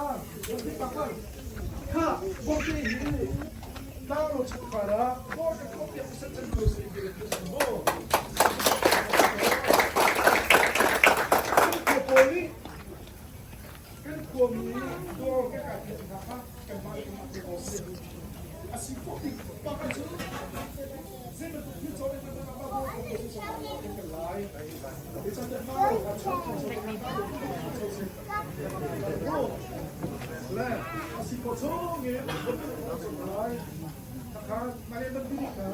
borte pa kha kha borte hi tlang lo chuk khara borte ko pia sa chan ko se ke ke mo ko poli Kan khuami dawr kan kai piak hna kha kanmah le kanmah te awk si. A si khawh bik pakhat cu zei bantuk thil cawn in kan mah dawr kan kan lai. Zeicahtiah mah lo kan Le a si ko chung i kha na le ban bi ka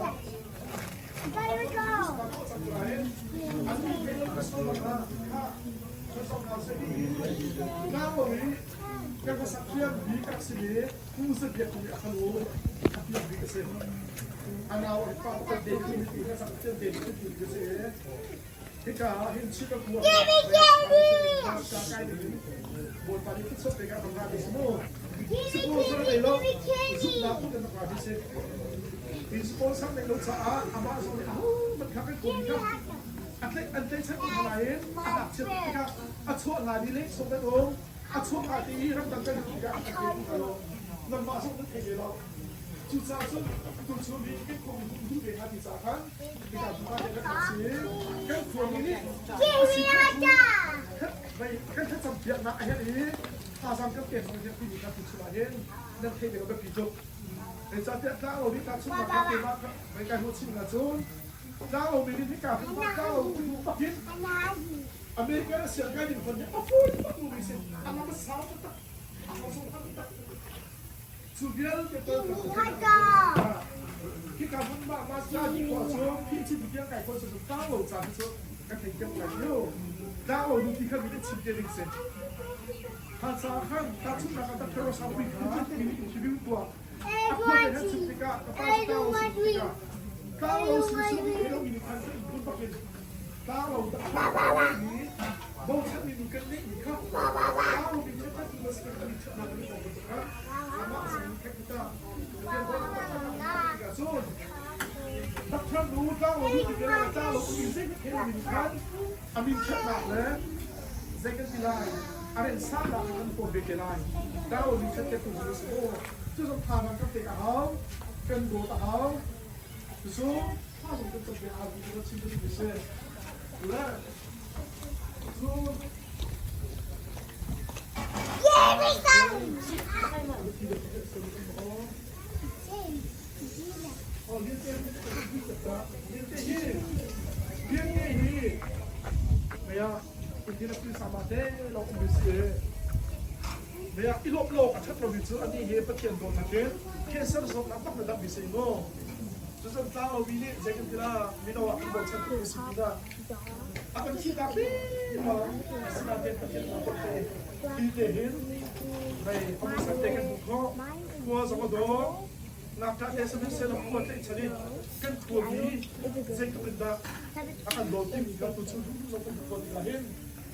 Sponsor nei lo caah amah zong nih ahohmanh kha kan kawm kha a tlaih an tlaihchan ko hna nain a ngakchiat tikah a chuah la ni le sawm kan um a chuah ka ti i ramdang kan tikah a kan pe hna lo nangmah zong nan thei ve lo cucaah cun tuchun hi kan khuami nih duh ve hna ti caah khan tikah hma te kan si kan khuami nih a si kan thlacam piaknak a herh i thazaang kan pek zong hi timi kha tuchun ah hin nan theih ding a biapi tuk. Zeicahtiah tlanglo nih tahchunhnak kha keimah mei kai hmuh chim ahcun tlanglo mi nih hika hmun ah tlanglo hmu bakin American a siang kai ding phun hi a fawi bak mi si a lam a sau taktak a hau taktak cu vialte tal hika hmun ma ma sa di ko cu phi chi tiang kai ko cu tlanglo ca hi cu ka thei tiang kai yo tlanglo nu ti kha mi chim te ding si Hasa khan tahchunhnak ah Dr. Rosapui kha interview tuah. A khua te han chim tikah ka pa cu tlau si tikah tlau si si mi lo mi khan kan phun bak in tlau da mi bochan mi nu kan neih mi kha tlau mi kha kan tu si kan mi thatnak kan ko kha amah sin khat ta cun Dr. Nu tlau mi ti tlau mi zei khe mi khan a min ṭhatnak le zei kan ti lai a rem sangnak in kan huam ve te lai daro min ṭhat te tu cu si maw cu zong thazaang kan pek a hau kan dawt a hau cu tha zong kan cam ve a hau ti cu chim ka duh si le cu I lawmh lawng a ṭhat lomi cu anih hi Pathian dawtnak in cancer zawtnak bak na dammi si mu. Cucun tlanglomi nih zei kan ti la mino ah kan bochan tuk si pinah a kan thihnak lengmang asinain Pathian dawt te hi te hin hei a muisam te kan hmuh khawh khua zong a dawh ngakṭah te sihmanhsehlaw khua tlaihchan i kan khuami zeitluk in dah a kan dawt timi kha tuchun duhduh zong kan hmuh khawh tikah hin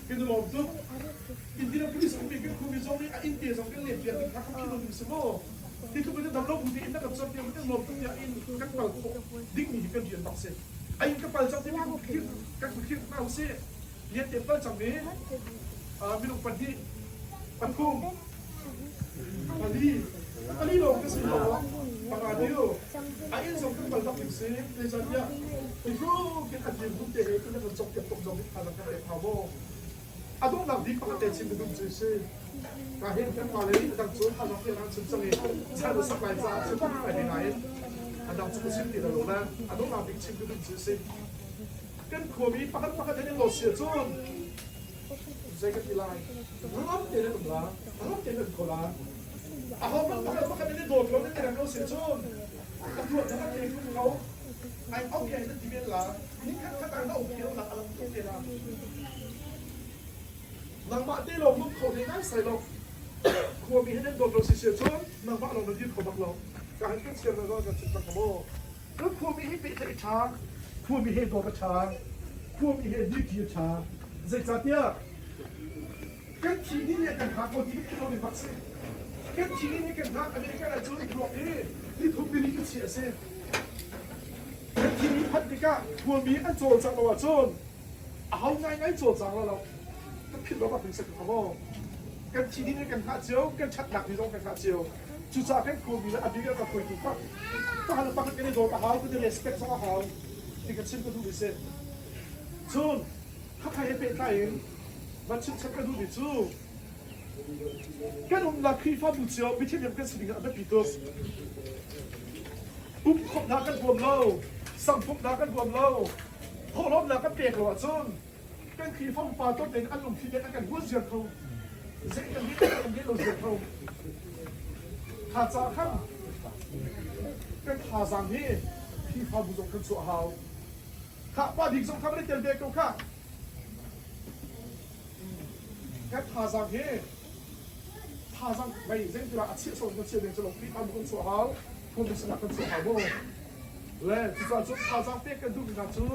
kan i lawm tuk. Indianapolis ummi kan khuami zong nih a inn te zong kan len piak ding kha kan philh lo ding si maw? Hi tluk in dam lo bu tein na kan cawnpiak kan lawm tuk tiah in kan pal khawh dingmi hi kan rian bak si. A inn ka pal cang timi kan khirh hna usih. Lian te pal cang mi minung pahnih pathum pali pali lawng ka si lo panga diu a inn zong kan pal bak ding si zeicahtiah titluk in a dirhmun te he in kan cawk piak tuk zong nih thazaang kan pek hau maw a donghnak bik pakhat te chim ka duh cu si ka hin kan pa le a dang cu thazaang pek an chim cang i chan a sak lai caah chim ka duh nain a dang cu ka chim ti lo le a donghnak bik chim ka duh cu si kan khuami pakhat pakhat in lo sia cun zei ka ti lai ram te nan um la ram te nan kho la a ho hmanh pakhat pakhat in dawt lo nan rem lo sia cun a tuah na te tum ko ai okay na ti men la ni khat khat ah na okay lo nak alam tuk te la nangmah te lo mum kho ne ngai sai lo khuami he nan dawt lo si sia cun nangmah lo na dir kho bak lo ka han kan siam na zo kan chim tak mo Kan khuami hi pehtlaih a ṭha, khuami he dawt a ṭha, khuami he dirṭi a ṭha. Zeicahtiah kan thi ni nih kan hngak ko ti kan philh lo ding bak si. Kan thi ni nih kan hngak American ahcun ruak hi nithum nili ka chiah a si. Kan thi ni phanh tikah khuami an cawlcangh lo ahcun aho ngaingai cawlcang lo lo kan philh lo bak ding si ko maw. Kan thi ni nih kan hngah cio, kan ṭhatnak ni zong kan hngah cio. Cucaah kan khuami le a bik ah kan hruaitu kha pakhat le pakhat kan i dawt a hau, kan i respect zong a hau ti ka chim ka duhmi si. Cun khakha he pehtlai in van chimchap ka duhmi cu kan umnak Khrihfabu cio mithiam kan si ding ah a biapi tuk. Pumkhawmhnak kan huam lo, sangphumhnak kan huam lo, thawhlawmnak kan pek lo ahcun. Kan Khrihfa upa tlawm tein an lungthli tein an kan huat ziar kho. Zei kan nih kan nih lo ziar kho. Kha ca khan kan thazaang hi Khrihfabu zong kan chuah hau. Khah pa bik zong kha van i tel ve ko khah. Kan thazaang hi thazaang mei zeitilah a chiah sawn kan chiah ding cu lo Khrihfabu kan chuah hau. Phung sinah kan chuah hau mu. Le cucaah cun thazaang pek kan duhmi hna cu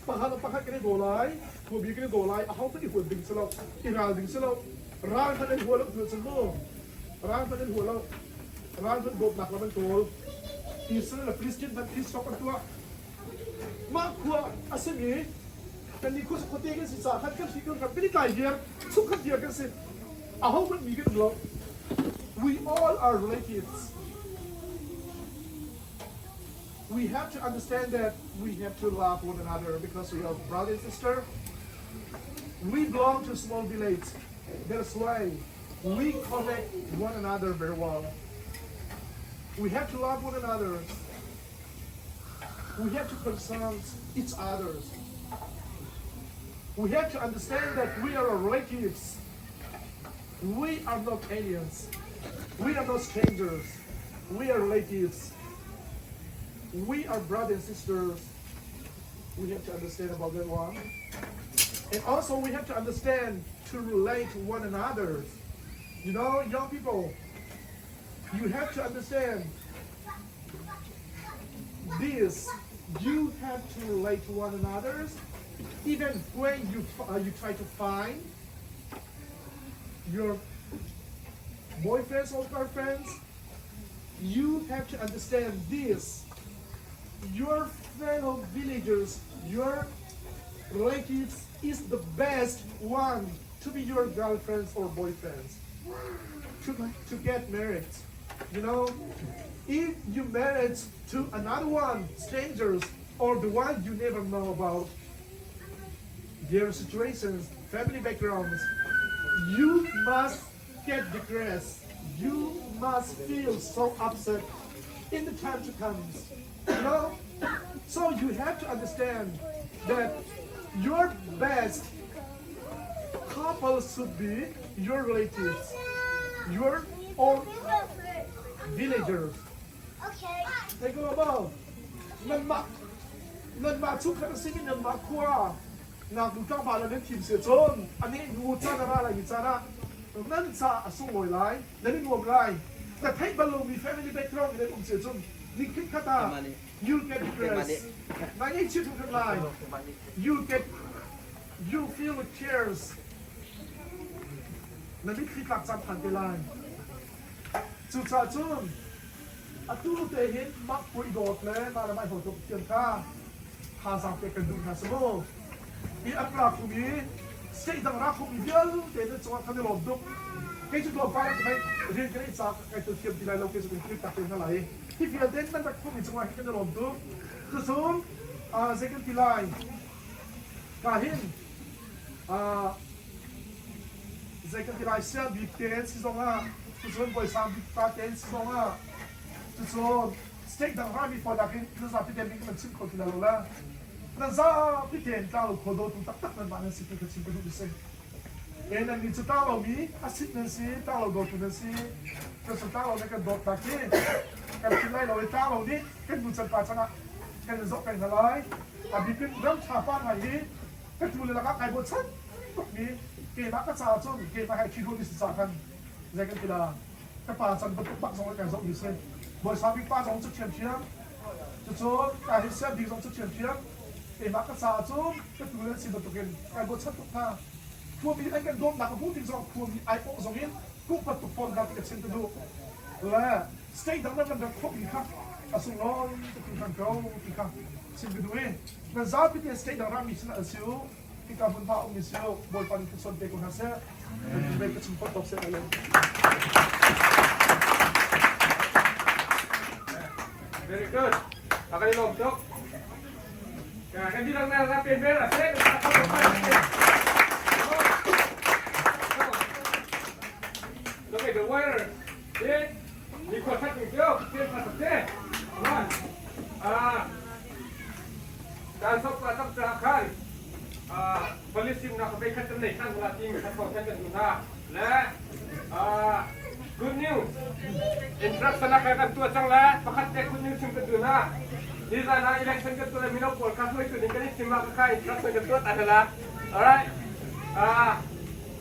pakhat le pakhat kan i daw lai, khuabi kan i daw lai, aho hmanh i huat ding si lo, i ral ding si lo. Ral hmanh an hua lo tu cun mu. Ral hmanh an hua lo. Ral hmanh dawtnak lam an kawl. Israel le Palestine hmanh peace talk an tuah. Mah khua a simi kannih khua khuate kan si caah khan kan hri kan ram kan i tlai viar, chungkhat viar kan si. Aho hmanh mi kan um lo. We all are relatives. We have to understand that we have to love one another because we are brother and sister. We belong to a small village. That's why we connect one another very well. We have to love one another. We have to concern each other. We have to understand that we are relatives. We are not aliens. We are not strangers. We are relatives. We are brothers and sisters. We have to understand about that one. And also we have to understand to relate to one another. You know, young people, you have to understand this. You have to relate to one another, even when you, you try to find your boyfriends or girlfriends, you have to understand this. Your fellow villagers, your relatives is the best one to be your girlfriends or boyfriends, to get married. You know, if you married to another one, strangers, or the one you never know about, their situations, family backgrounds, you must get depressed. You must feel so upset in the time to come. You know? So you have to understand that your best couple should be your relatives, your own villagers. Thei ko maw? Nanmah nanmah chungkhat a simi nanmah khua ngaknu tlangval ah nan thim si cun a neh hnu caan a ra lai mi caan ah nan ca a sunglawi lai, nan i nuam lai. Na theih bal lomi family background in an um si cun ni khat ah you'll get depressed. Na ngaihchia hrimhrim lai. You get you feel with tears. Na mitthli tlak caan phan te lai. Cucaah cun atu te hin mah pui dawt le mah le mah hawi tuk thiam kha thazaang pek kan duh hna si mu. Hi an ra khum i state dang ra khum i vialte nan cungah kan i lawm tuk. Kei cu tlawmpal ah ka rian ka neih caah kai tel thiam ti lai lo kei cu kan kir tak te hna lai. Hi vialte nan rak khum i cungah hin kan i lawm tuk. Cucun zei kan ti lai? Ka hin zei kan ti lai sia bik te si zongah cucun bawisang bik pa te si zongah cucun state dang rami pawl nakin nan zapi te bik nan chim kho ti lai lo la nan zapi tein tlanglo khual dawtu taktak nan mah nan si ti kha chim ka duh si e nan nih cu tlanglo mi a sit nan si tlanglo dawtu nan si cucun tlanglo nih kan dawt tak hi kan philh lai lo i tlanglo nih kan nu can pa chan ah kan in zoh peng hna lai a bikin ram ṭha pa hna hi ka tu le lakah kai bochan tukmi keimah ka caah cun keimah he ṭhi mi si ca khan zei kan ti la ka pa can bantuk bak zong kan zoh mi si bawi bik pa zong cu ṭhiamṭhiam cucun ka hi sian bik zong cu ṭhiamṭhiam keimah ka caah cun ka tu le si bantukin kai bochan tuk hna khuami an kan dawtnak ka hmuh tik zong khuami ai awh zong in kupat tuk fawn hna ti ka chim ka duh le state dang nan rak khawhmi kha a sunglawi tuk hringhran ko ti kha chim ka duh i nan zapi te state dang rami sinah an si u hika hmunhma ummi si u Bawipa nih thluachuah pe ko hna seh nan ti ka chim khawh tawk seh lai Very good. Akan ilom tuk. Kan bilang na rapin bera. Look at the wire. Policy nak ka khat kan nei than la ti mi khat kong kan kan hna le good news instruction ka kan tua cang le pakhat te good news chim kan du na ni zan ah election kan tua mino pawl kha hruai tu ding kan i thim ah kha instruction kan tua ta la. Alright,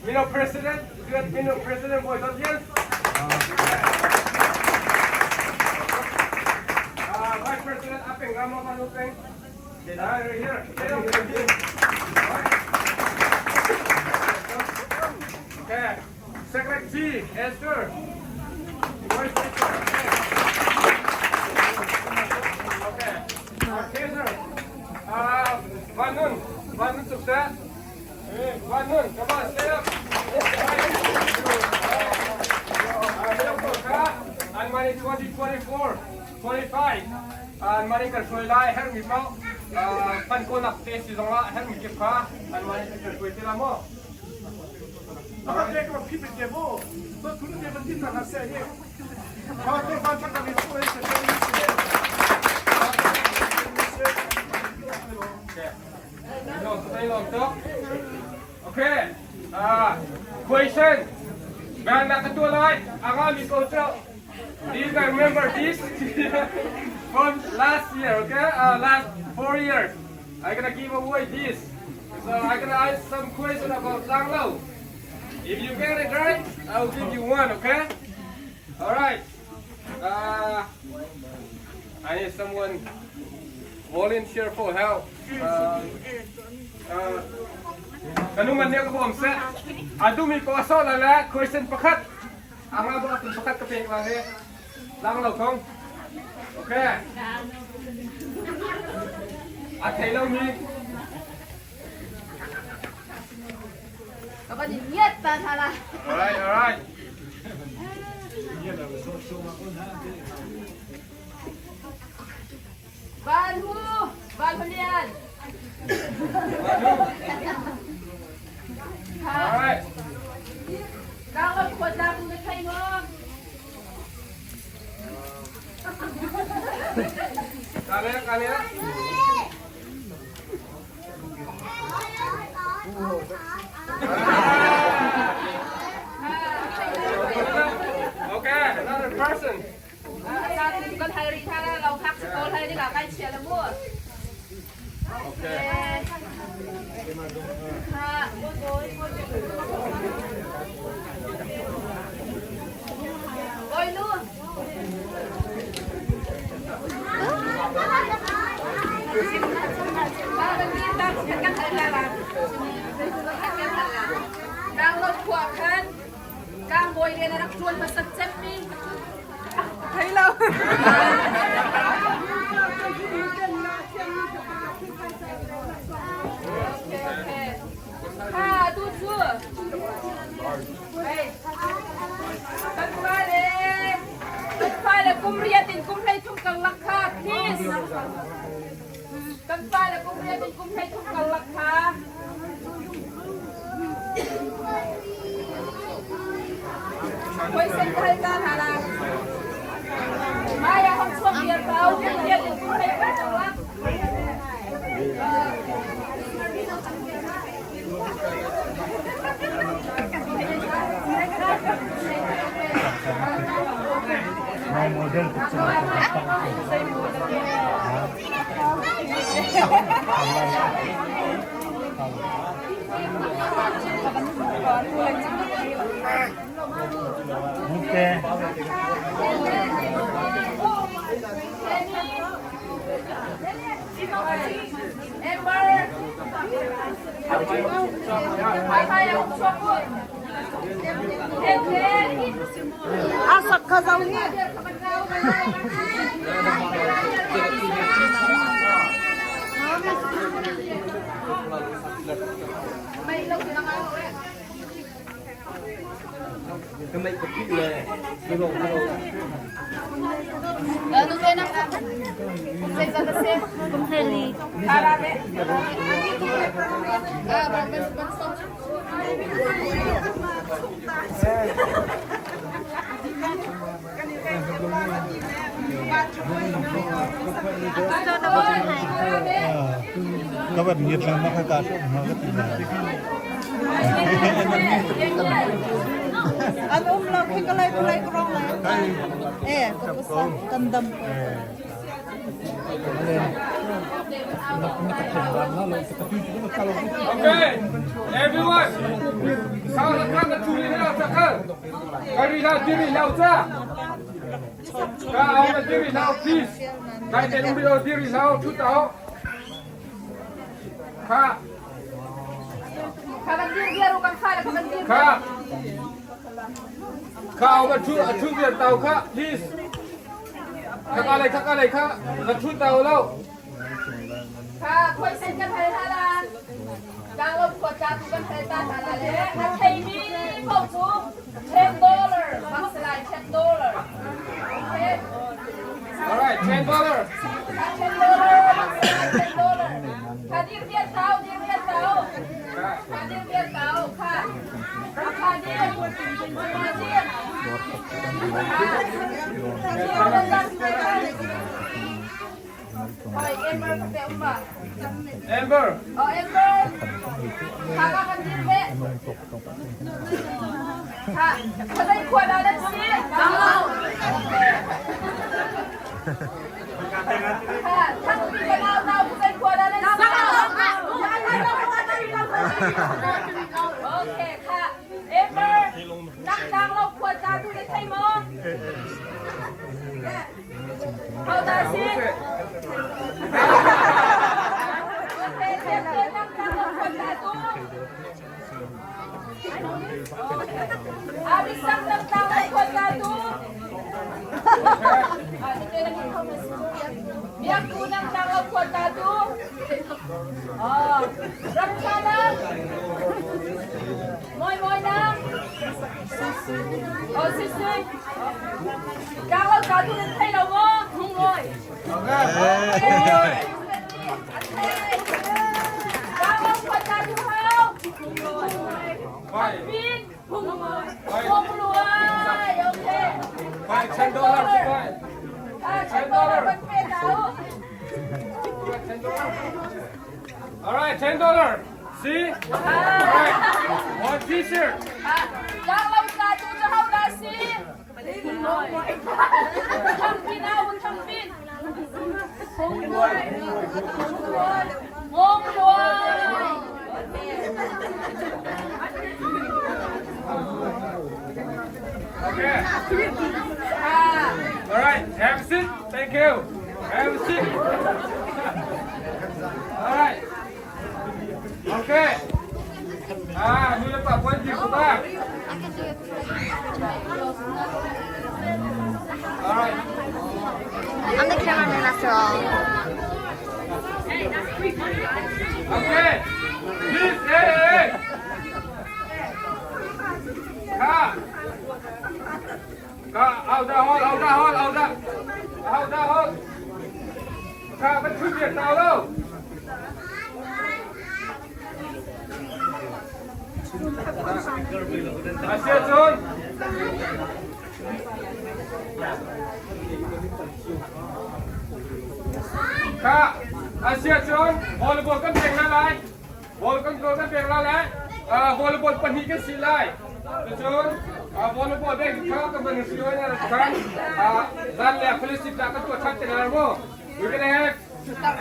mino president, mino president Boy Dot Lian, vice president Apeng Rama Manu Peng. Right here. Okay. Secretary Esther. Okay. Okay, sir. Van Nun. Van Nun success. Van Nun, come on, stand up. An mani 2024, 25. An mani kan hruai lai herhmi paoh pan kawlnak te si zongah herhmi kip kha an mani kan hruai te la maw? Pakhat le ka phit te mu. To tu te ban tin na se hi. Ha te ban chak ni su ai se Okay. Question. Ban na ka tua lai. Anga mi ko cho. Do you guys remember this from last year? Okay, last 4 years. I'm gonna give away this. So I'm gonna ask some question about Langlo. If you get it right, I will give you one. Okay? All right. I need someone volunteer for help. Kanu man niya ko sa adu mi ko aso la la question pakhat anga ba atun pakhat ka pek lang he lang lo kong. Okay, a thei lo mi. 爸爸，你捏翻他了。 Alright, alright. Van Hu, Van Hulian. Alright. 刚刚我家不是开吗？ Kali kali. Okay, another person. kan hari thara lo khak sikol hai ni la kai chia la mu. Okay. Ha. Ôi nu. Đang lột khỏa khăn, càng bồi lên là chuồn mà sạch chép mi. Thấy lâu. Okay, okay. Ha, tu chu. Hey. Kan fale. Kan fale kum riatin kum hlei thum kang lak kha, please. Kan fale kum riatin kum hlei thum kang lak kha. Question ka hal ta hana. Maya hong chuak biar kau kum riatin kum hlei thum kang lak. May model picture. Okay. Amber. Hai hong chuak ko. Ten. Asak ka zau ni. Cái mấy cái kỹ lệ, cái bộ cái bộ. Ano kayo nang Kumplay sa kasi? Kumplay. Arabe. Ah, ban ban ban stop. Ka van ngiat lengmang kha ta hrawm hnga ka ti na. An um lo khi ka lei pulai ka rong lai. Eh, ka pusa kan dam ko. Okay, everyone. Sao là các bạn chú ý nào chắc hơn. Cái gì là diri lao cha. Ka au na diri lao please. Kai te uri o diri lao chu tao. Kha. Kha kan dir biar kan kha la kan dir. Kha. Kha au na chu a chu biar tao kha please. Kha ka lai kha ka lai kha na chu tao lo. Kha khoi sen kan hal hala. Tang lo khua cha tu kan hal ta hala le. Na thei mi ko cu $10 bak salai $10. Okay. All right, $10. $10 bak salai $10. Kha dir biar tao dir biar tao. Kha dir biar tao kha. Kha dir. Kha dir. Oi, Amber ka pe umma. Amber. Oh, Amber. Kha ka kan dir ve. Kha, kha dai khua da nan si. Kha, thang pi ka nau nau kha dai khua da nan si. Okay, kha. Amber, nak tang lo khua cha tu le thai mo. Hau ta si. Okay, tiap tiap nak tang lo khua cha tu. Abi sang nak tang lo khua cha tu. Biak tu nak tang lo khua cha tu. Oh, ram cha na. Moi moi na. Oh, si si. Tang lo cha tu nan thei lo maw? Hung ngoi. Tang lo khua cha tu hau. Hung ngoi. Pin. Hung ngoi. Hung luai. Okay. Five $10. Five. Ah, $10 kan pe tao. All right, $10. See? All right. One T-shirt. Tang lo cha tu cu hau dah si? Thang pin au, thang pin. Hung luai. Hung luai. Okay. All right, have a seat. Thank you. Have a seat. All right. Okay. Ah, nu le pa puan dir ko ta. All right. I'm the cameraman after all. Okay. Please, hey, hey, hey. Ka. Ka, au da hol, au da hol, au da. Au da hol. Ka, ban thu việc tao đâu. Asia chun. Ka, Asia chun, volleyball kan pek na lai. Ball kan ko kan pek la lai. Volleyball pahnih kan si lai. Cun volleyball beng kha kan ban si loi na khan. Zan le fellowship ta kan tuah than te lai mo. We're gonna have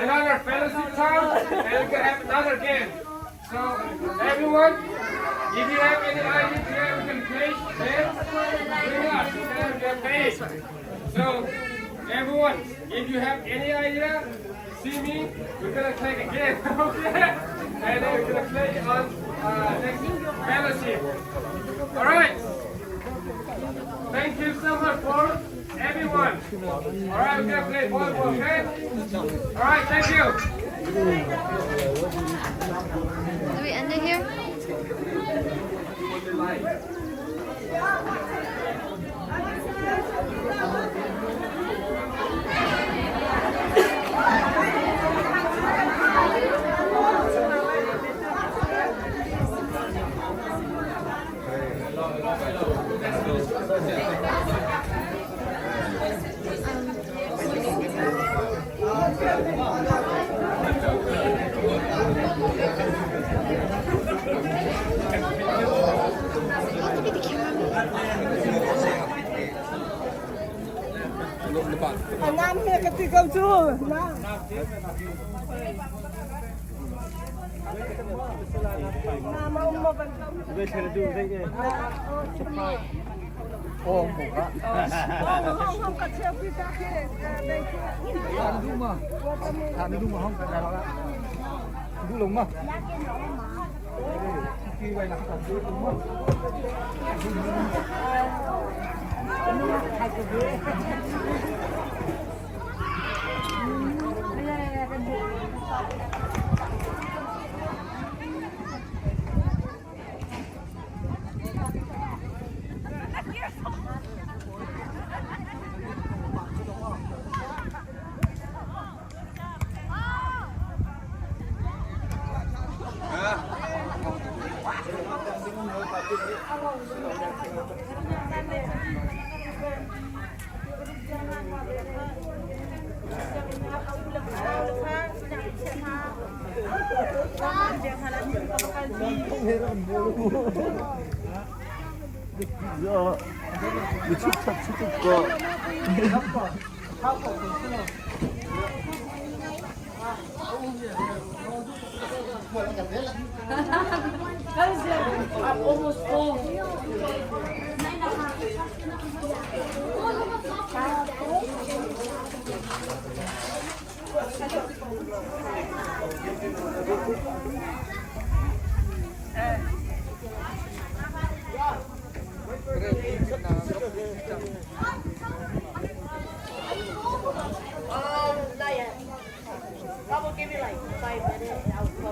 another fellowship time and we're gonna have another game. So everyone, if you have any idea we can play, then bring us and get paid. So everyone, if you have any idea, see me. We're gonna play again, okay? And then we're gonna play on next fellowship. All right. Thank you so much for everyone. All right, we're gonna play volleyball, okay? All right, thank you. Do we end it here? Nam he ka ti ko cu. Nam a um ma ban I'm almost full. Not yet. That will give me like 5 minutes and I'll go.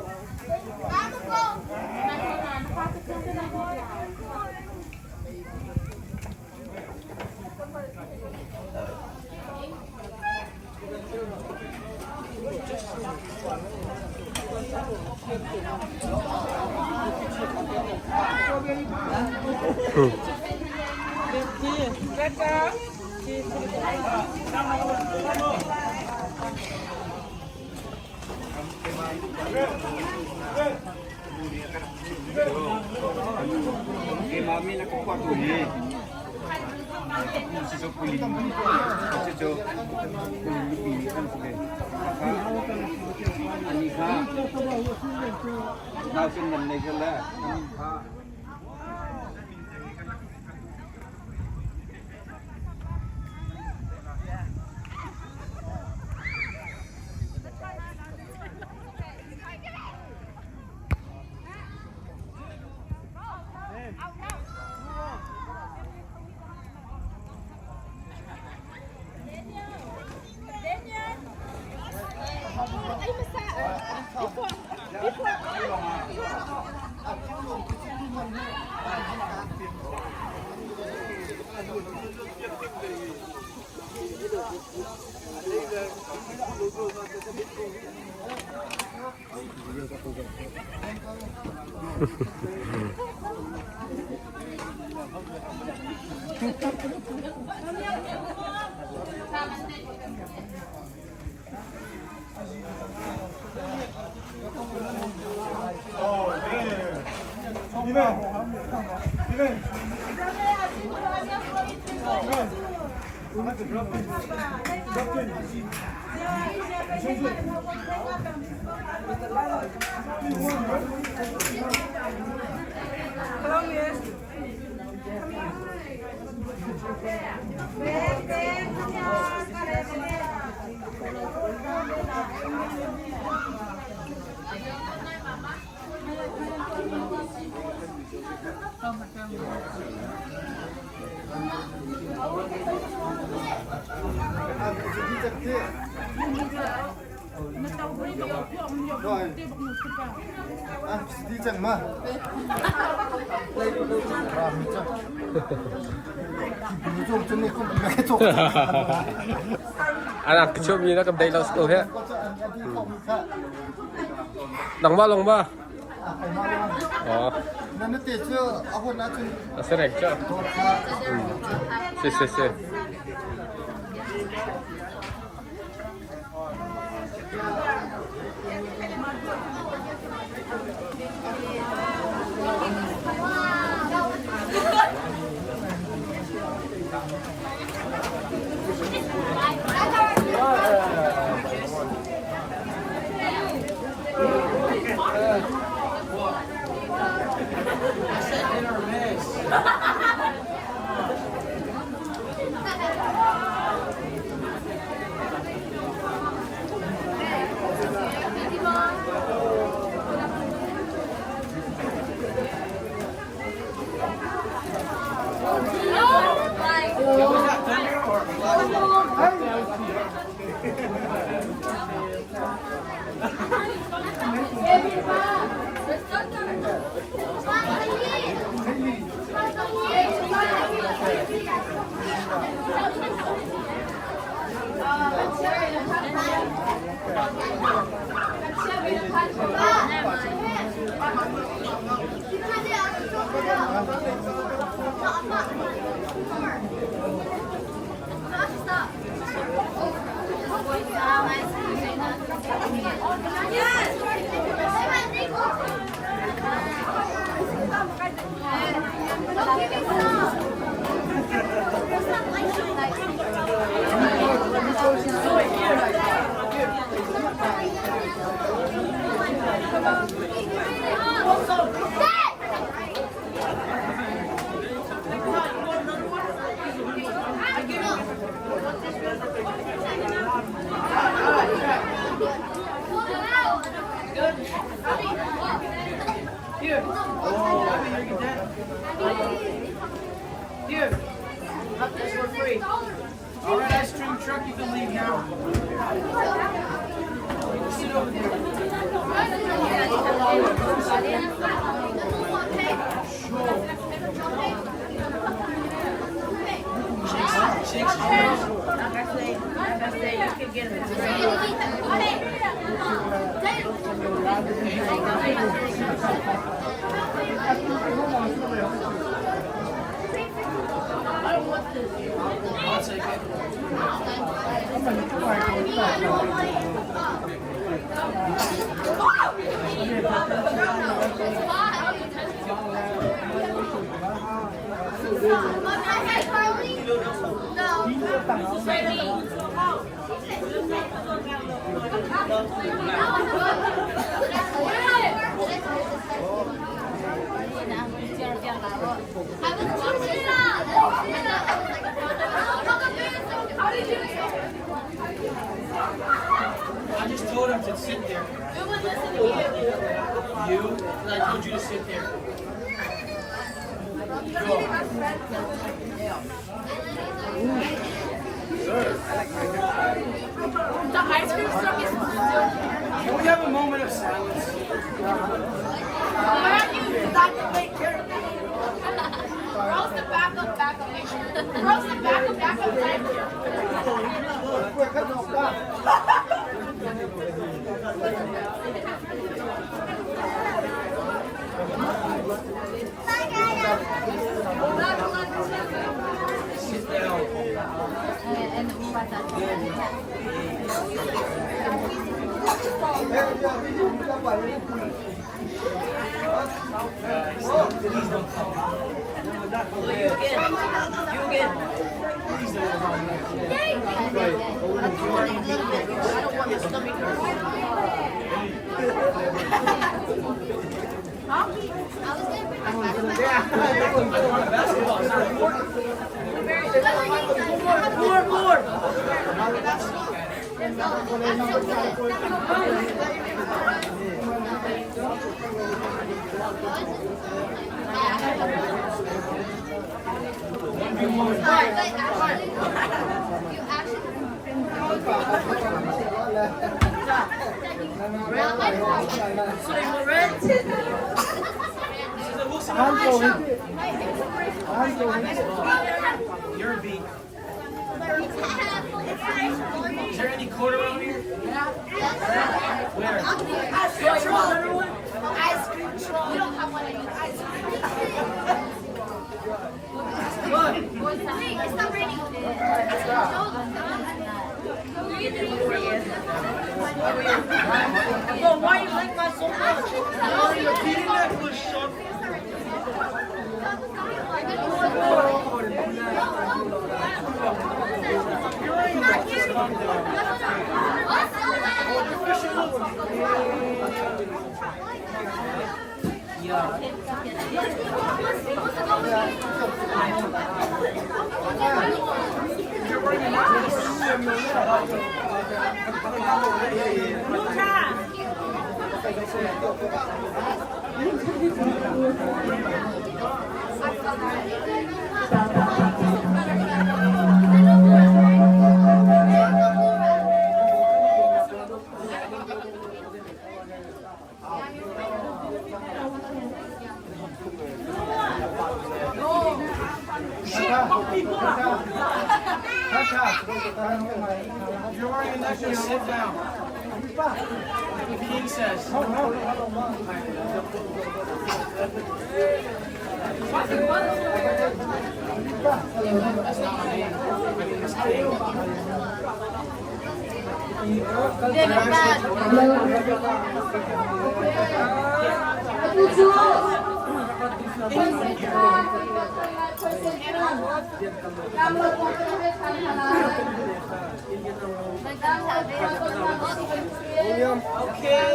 Anak kecil mi na kam dai lo school he. Nang ba long ba? Oh. Aserek cha. Si si si. Here, this for free. All right, ice cream truck, you can leave now. Sit over there. I'll take it. I just told him to sit there. You? I told you to sit there. The ice cream truck is still Can we have a moment of silence? Why aren't you backup main character? Bro's the backup, backup main character. Bro's the backup, backup main character. Sit down. Guys, please don't come. You again. You again. Please don't come. I don't want my stomach hurt. Basketball is not important. More, more. You're a B. Is there any corn around here? Where? Ice cream truck. Ice cream truck. We don't have one. Ice cream. Wait, it's not raining. Bro, why you like my so much? Yeah. You're wearing a necklace, sit down. The king says. Atu cu President Trump, President Trump, Okay.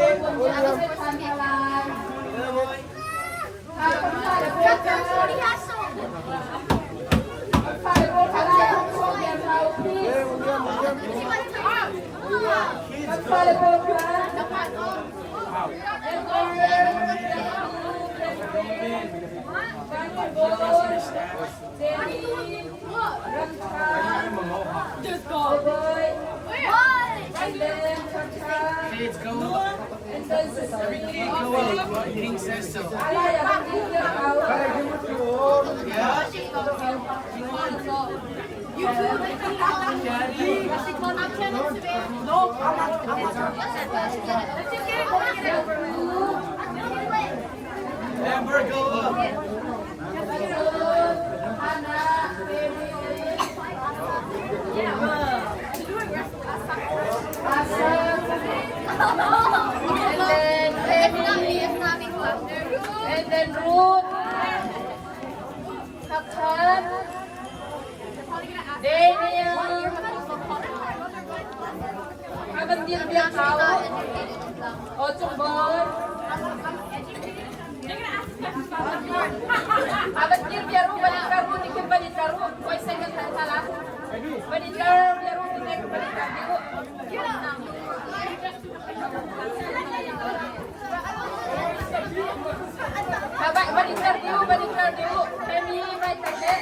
Kids go up. Every kid go up. The king says so. Yeah. You too. Daddy. No, I'm not. I'm not. Let's just get it over. Amber, go up. And then Amy, and then Ruth, Kaptan, Daniel, Avandir Biakau, Ochung Boy, Avandir Biaru, Balikaru, Tikin Balikaru, Koi Second Tantala, Balikar Biaru, Tikin Balikar Biaru. Habak Balikar Diu, Balikar Diu, Amy, Mai Tante.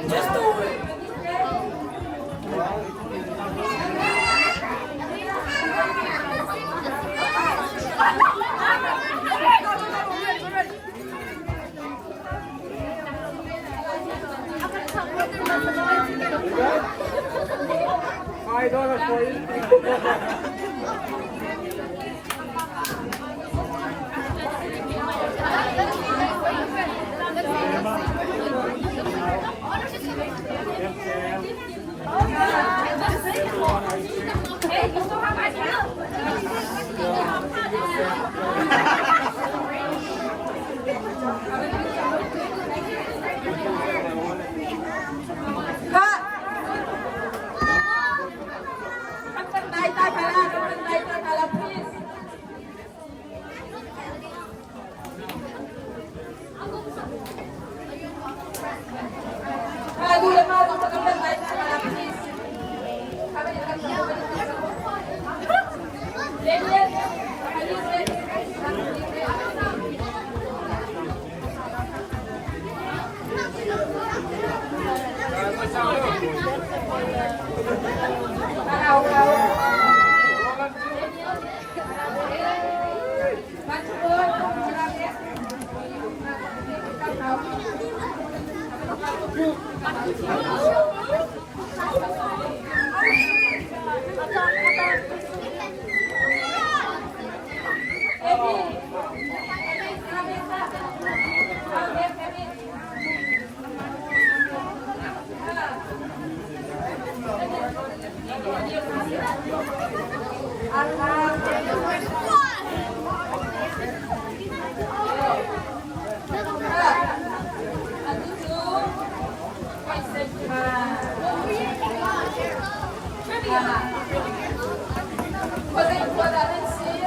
Just do it. $5 for you. Please.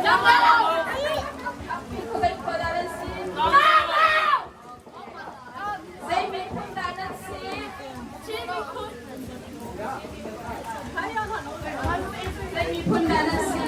Zei miphun dah nan si? Chin miphun. Zei miphun dah nan si?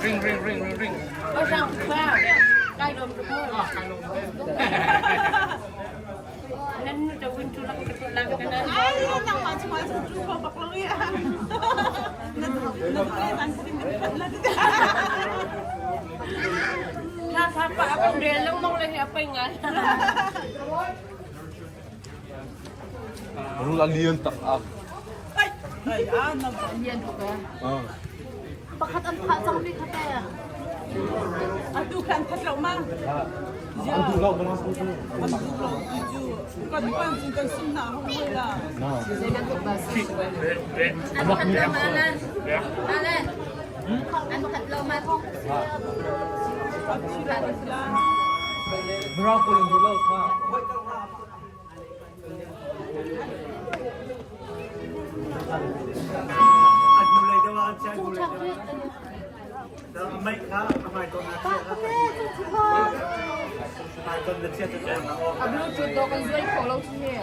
Ring, ring, ring, ring, ring. Tha tha pa kan rel lengmang le hi a pei ngai. Rul a lian tak ak. Ai a nam lian tuk eh. Pakhat an thah cang mi kha te. Atu khan that lo ma. An duh lo ma. An duh lo ti cu kan pan cun kan sim hna hong hoi la. An that lo ma Alan. Alan. An that lo ma. Mirang pawl an duh lo kha. A Bluetooth do kan zuai kho lo chu he.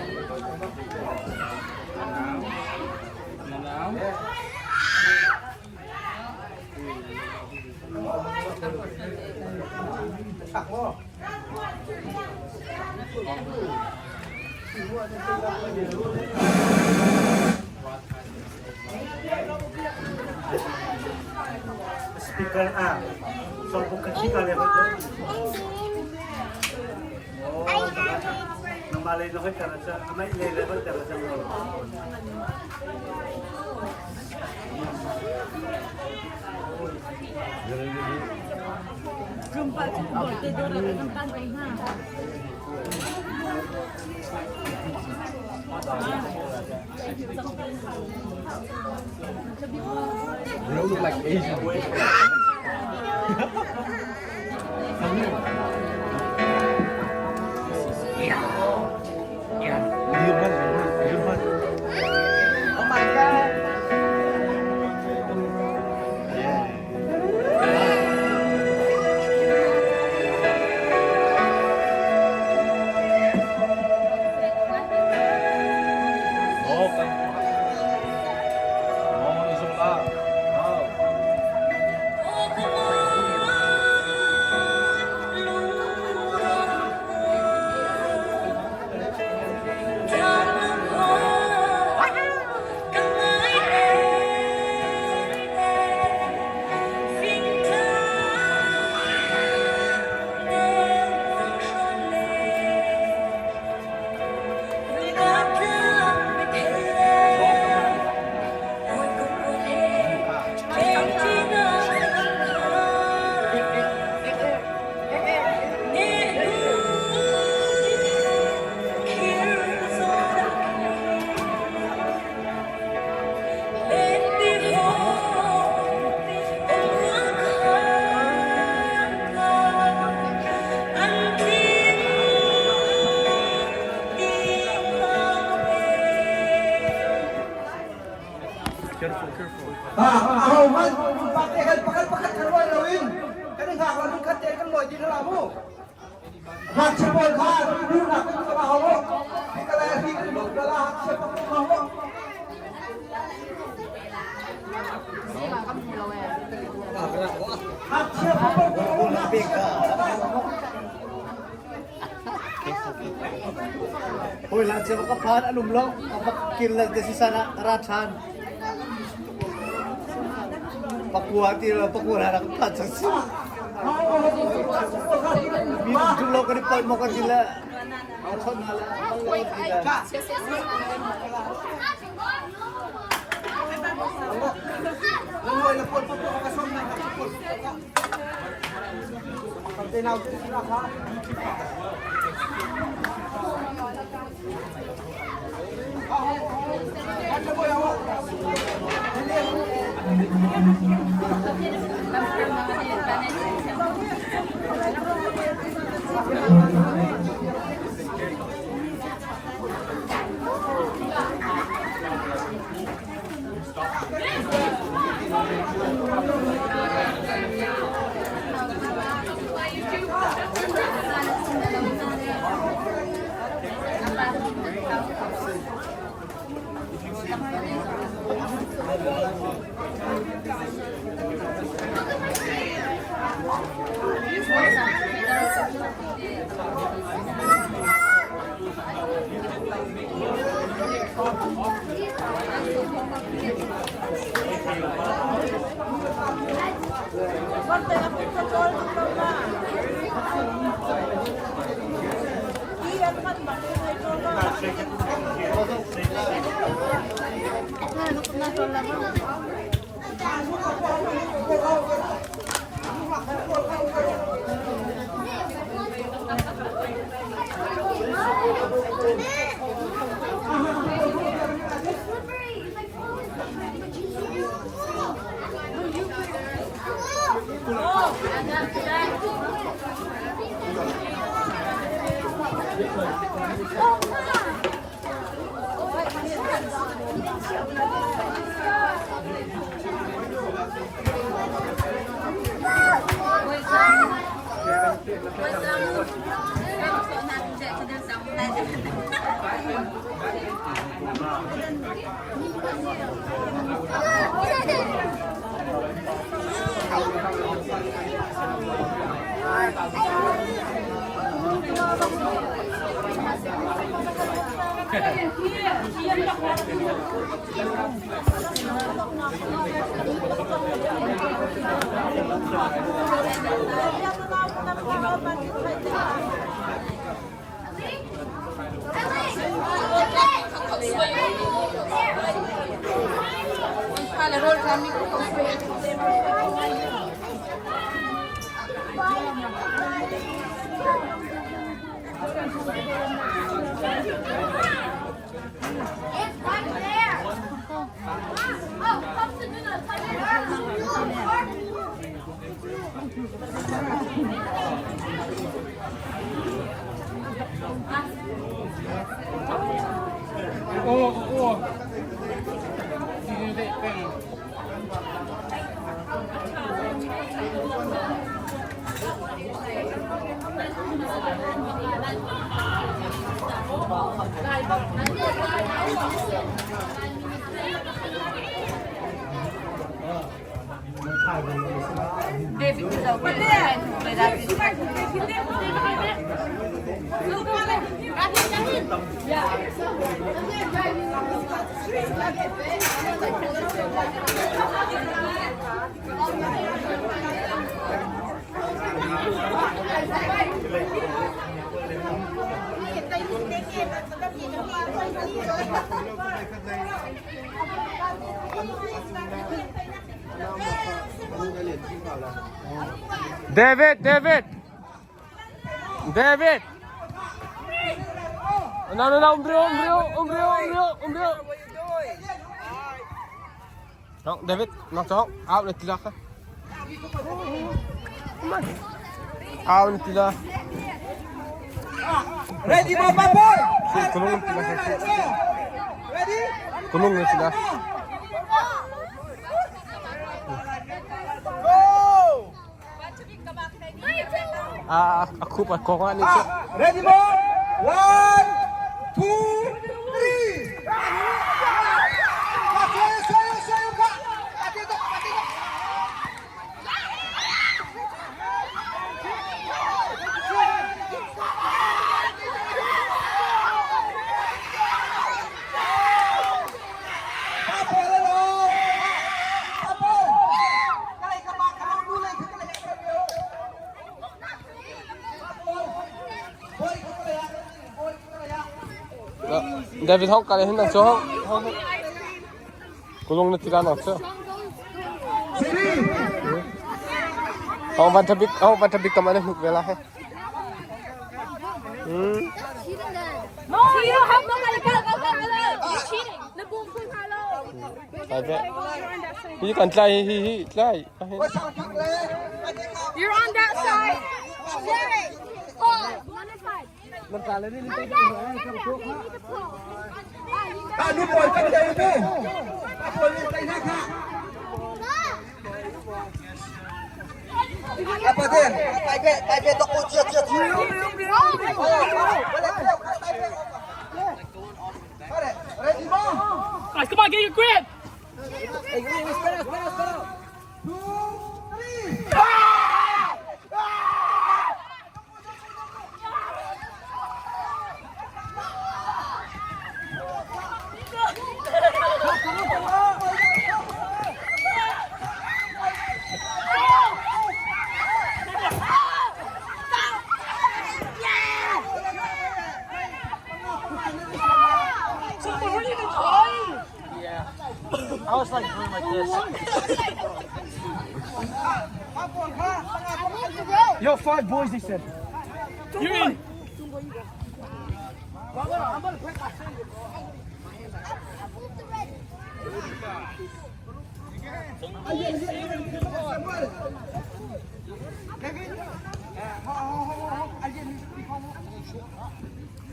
Speaker a so bu ka chi ka le Nama le no hoi tara cha amai le le hoi tara cha mo. You don't look like Asian. Oh my God. Oh, kan. Oh, ni sumla. Oh. Aho hmanh pumpak te khan pakhat pakhat kan ruai loin kan i hngak lo khat te kan lawi ti hlah mu. Ngakchia pawl kha duhnak kan tuah hau mu. Hi ka le hi kan luh la ngakchia pawl hau mu. Ngakchia pawl Hoi la che ka phan an um lo ka kir le te si sana ra than pakua ti lo pakua ra ka phan chak si mi tum lo ka ni pal mo ka ti la a chon na la pal lo ti la. David, David. David. No, no, no, umbrio, umbrio, umbrio, umbrio, umbrio. No, David, nak cok, out le tila ka. Out le tila. Ready, Papa Boy? Kulung tila. Ready? Kulung le tila. Go! Ah, aku pa kong ani cok. Ready, mo? One, two, three. David Hong kali hin cho hong. Kulung na tila nak cho. Hong van thabik hong van thabik kamane hnuk vela he. Hmm. No, you have no money. Go, go, go, go. You're cheating. The boom, boom, hello. Lai ve. Hi kan tlai hi hi tlai. You're on that side. Oh, on the side. Nu pawl kan deu mu. Pa pawl nih tei hna kha. Apa te? Tai pe, tai pe tok chia chia chia. Ready mo? Guys, come on, get your grip. Espera, espera, espera. Two, three. I was like doing like this. Yo, five boys, they said. You in?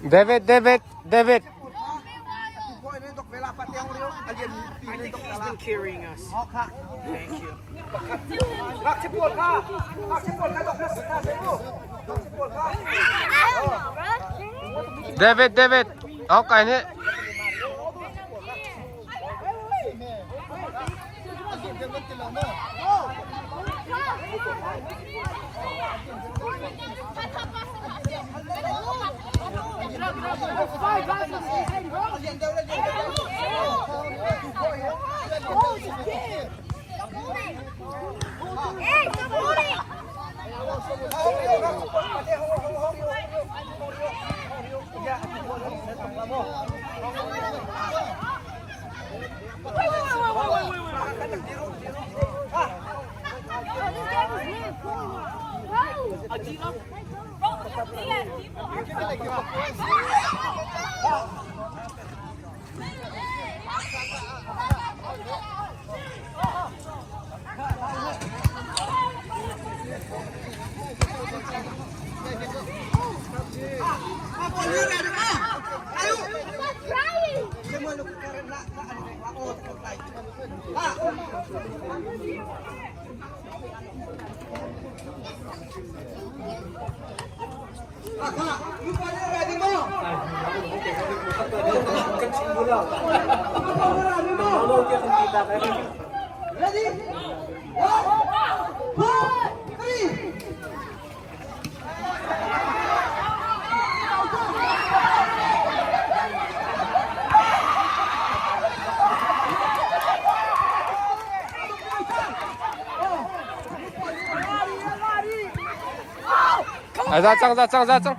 David, David, David. I think he's been carrying us. Thank you. David, David. Okay ni. Ready? One, two, three. Ai ra cang, ra cang, ra cang.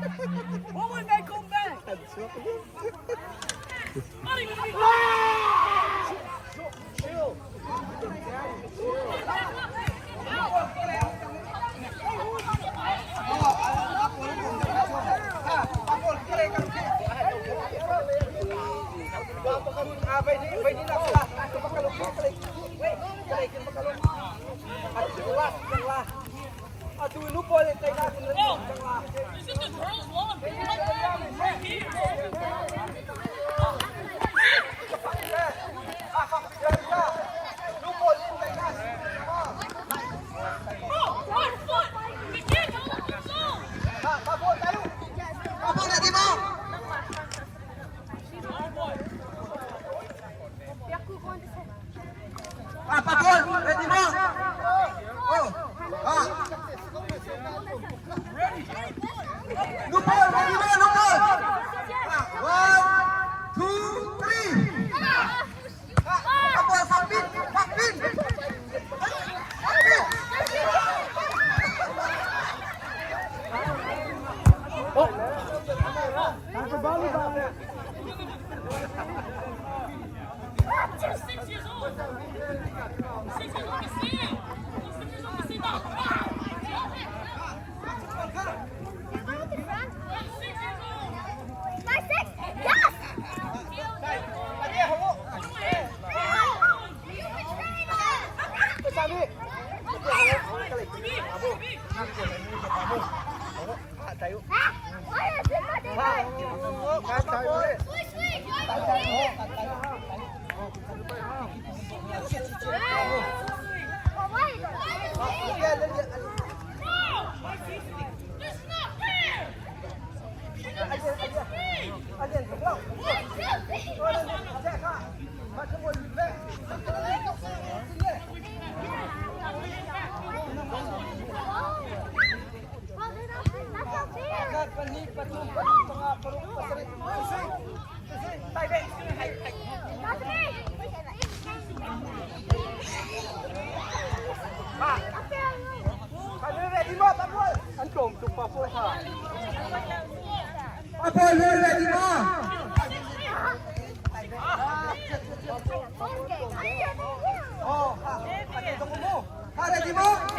Ready mo?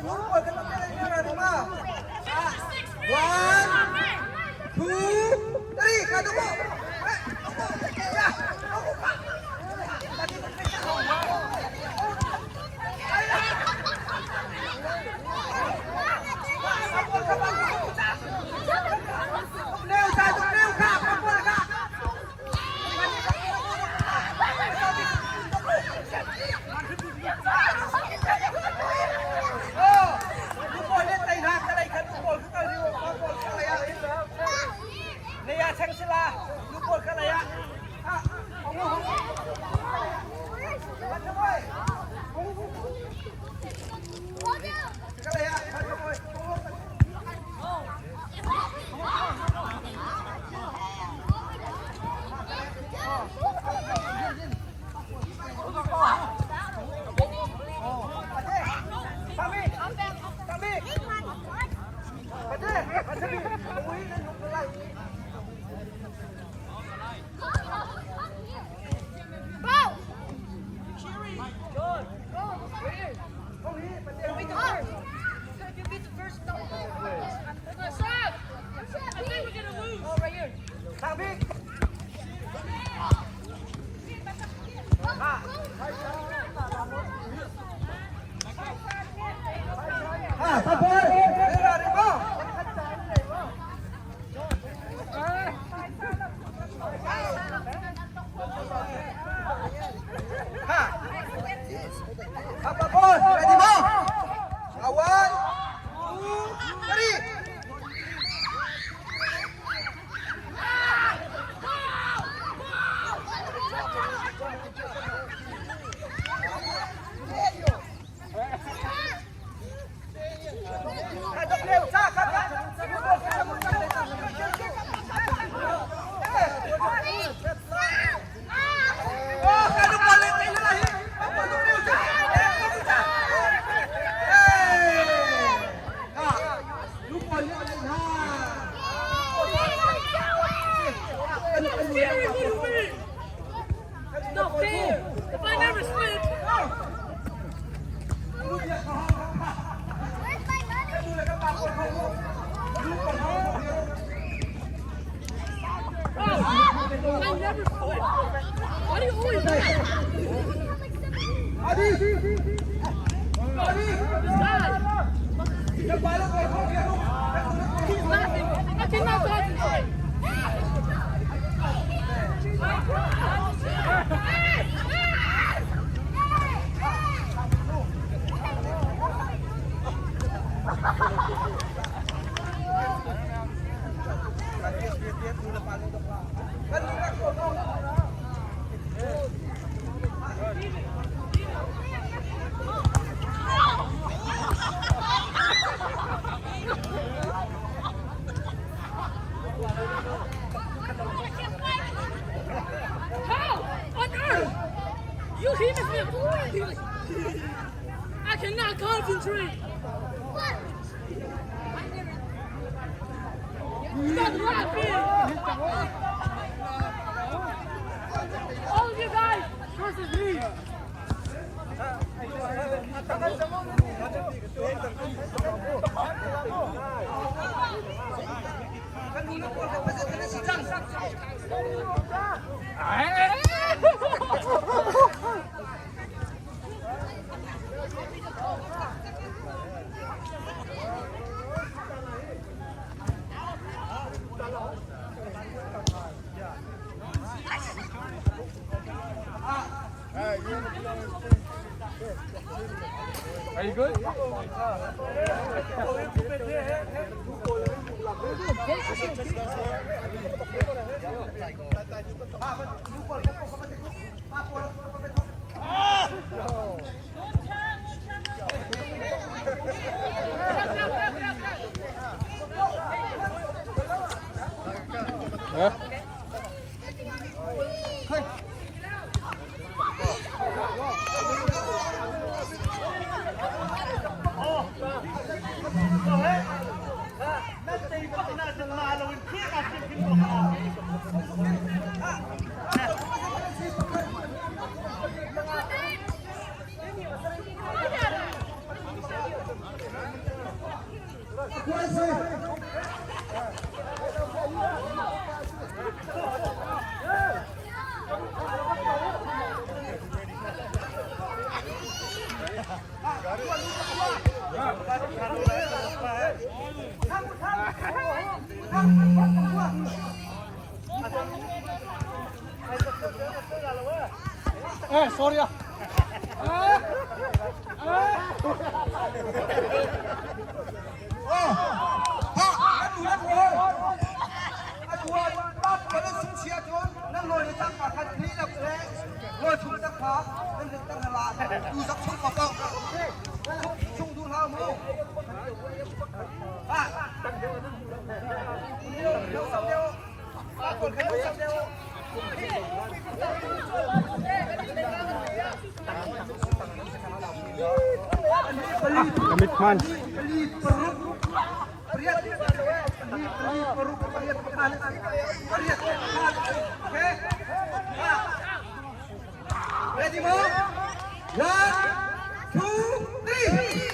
Nu pawl kan ready ma? One, two, three, ka tu ko. Not fair! If I never sleep! I never sleep! Why do you always do that? This guy! He's laughing! I cannot concentrate! How on earth? You hit me! I cannot concentrate! Stop laughing! All of you guys versus me! Are you good? Huh? Eh, sorry ah. Damit man. Ready mo? 1, 2, 3.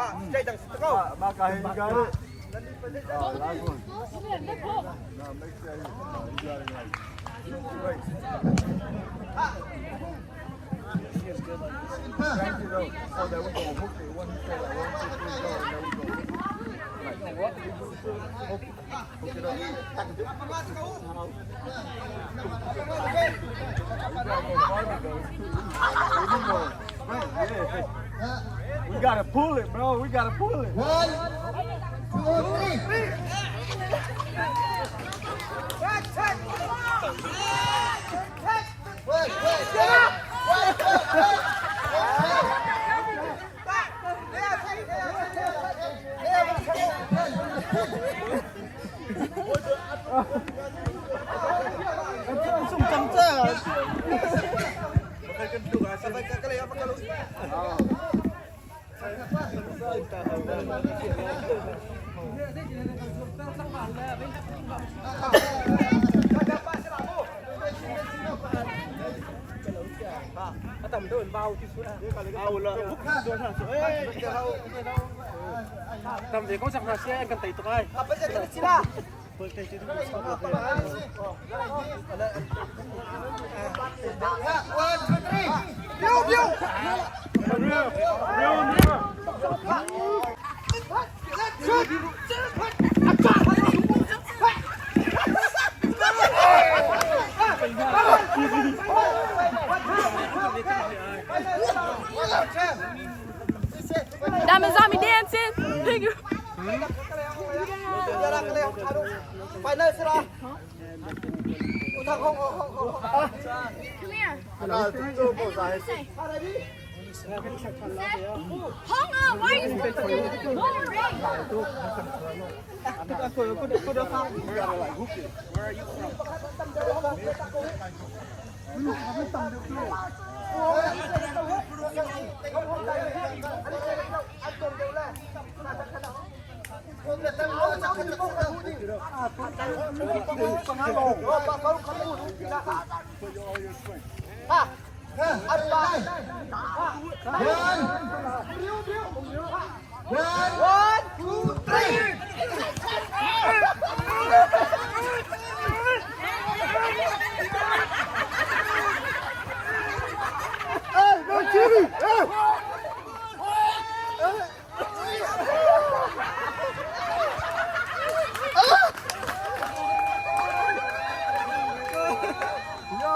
You got it. Last one. No, make sure you, you got it right. Wait. Thank you though. So that we go hook it. One, two, one, two, three, go, and then we go. Like, what? Hook, hook it up. We gotta go farther though. We need more. Right, yeah. We gotta pull it, bro. We gotta pull it. 1, 2, 3. Wait, wait, wait. Wait, wait, wait. Tam ve ko chak na sia kan tei tuk ai. One, two, three. Biu, biu. Diamond Zombie dancing. Thank you. Come here. Hong on, why are you still standing in the One, one, two, three. Hey, no cheating! Hey! Yo.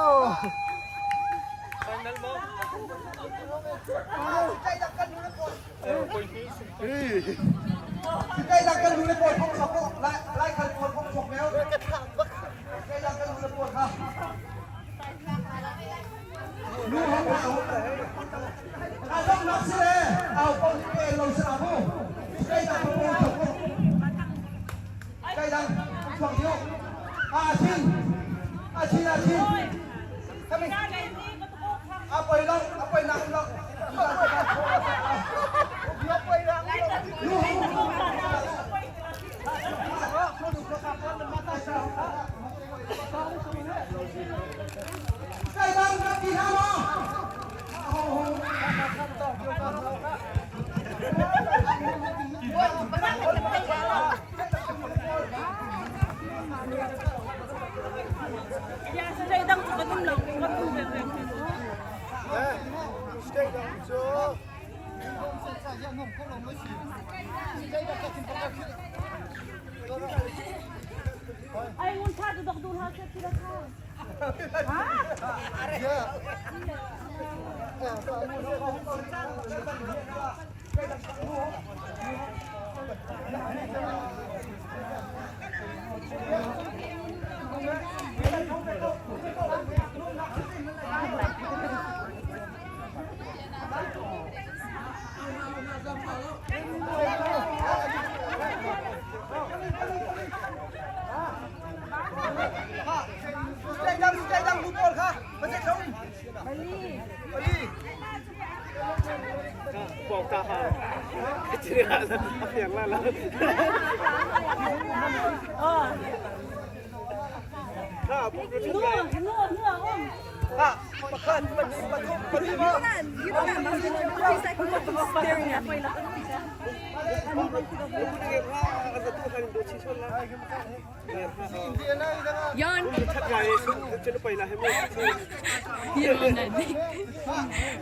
Pakhat, pahnih, pathum, pali ma. He's like staring at me. Yon.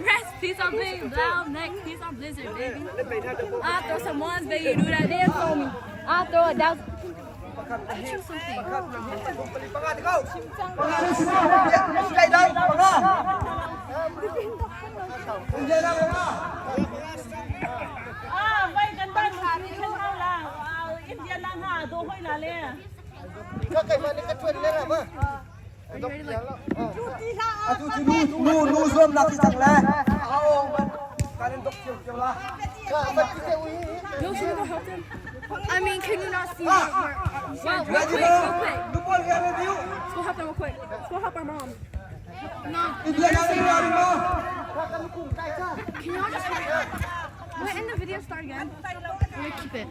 Rest peace on big loud neck, peace on blizzard, baby. I throw some ones, baby. Do that dance for me. I throw a thousand. I choose something. Ah, vai kan dan kan hau la. India lang ha do hoi la le. Ka kai ma ni ka tuan le ra ma. Atu cu nu nu nu zuam nak si cang le. Aung man kan in dok cio cio la. Yo, should we go help them? I mean, can you not see? Well, real quick, real quick. Let's go help them real quick. Let's go help our mom. No. Can y'all just Wait, end the video start again? We're gonna keep it.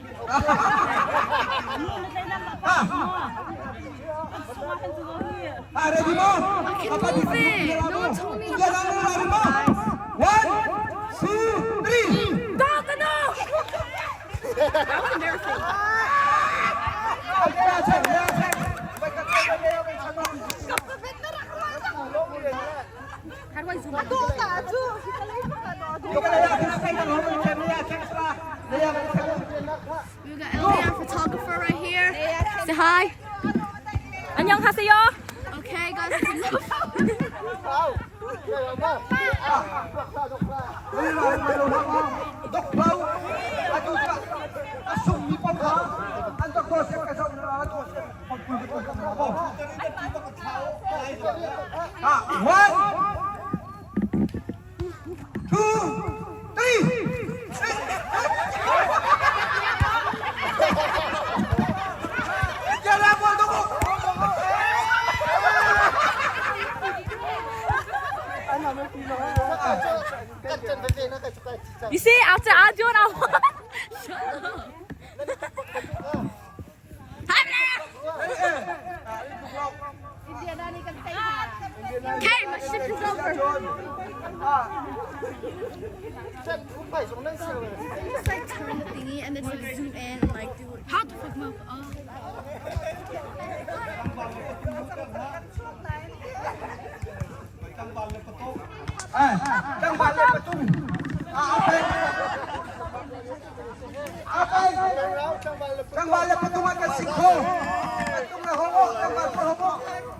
Ready mo? I can move it. No one told me. One, two, three. Go, no! That was embarrassing. How do I zoom in? We got Ellie, our photographer right here. Say hi. 안녕하세요. Okay, guys, it's enough. One, two, three. You see, after I do it, I want. Shut up. Okay, my shift is over. Just like turn the thingy and then like zoom in and like do it. How the fuck move? Oh. Tang bal le patung. Tang bal le patung kan sik kho. Patung le hongo, tang bal pol hongo.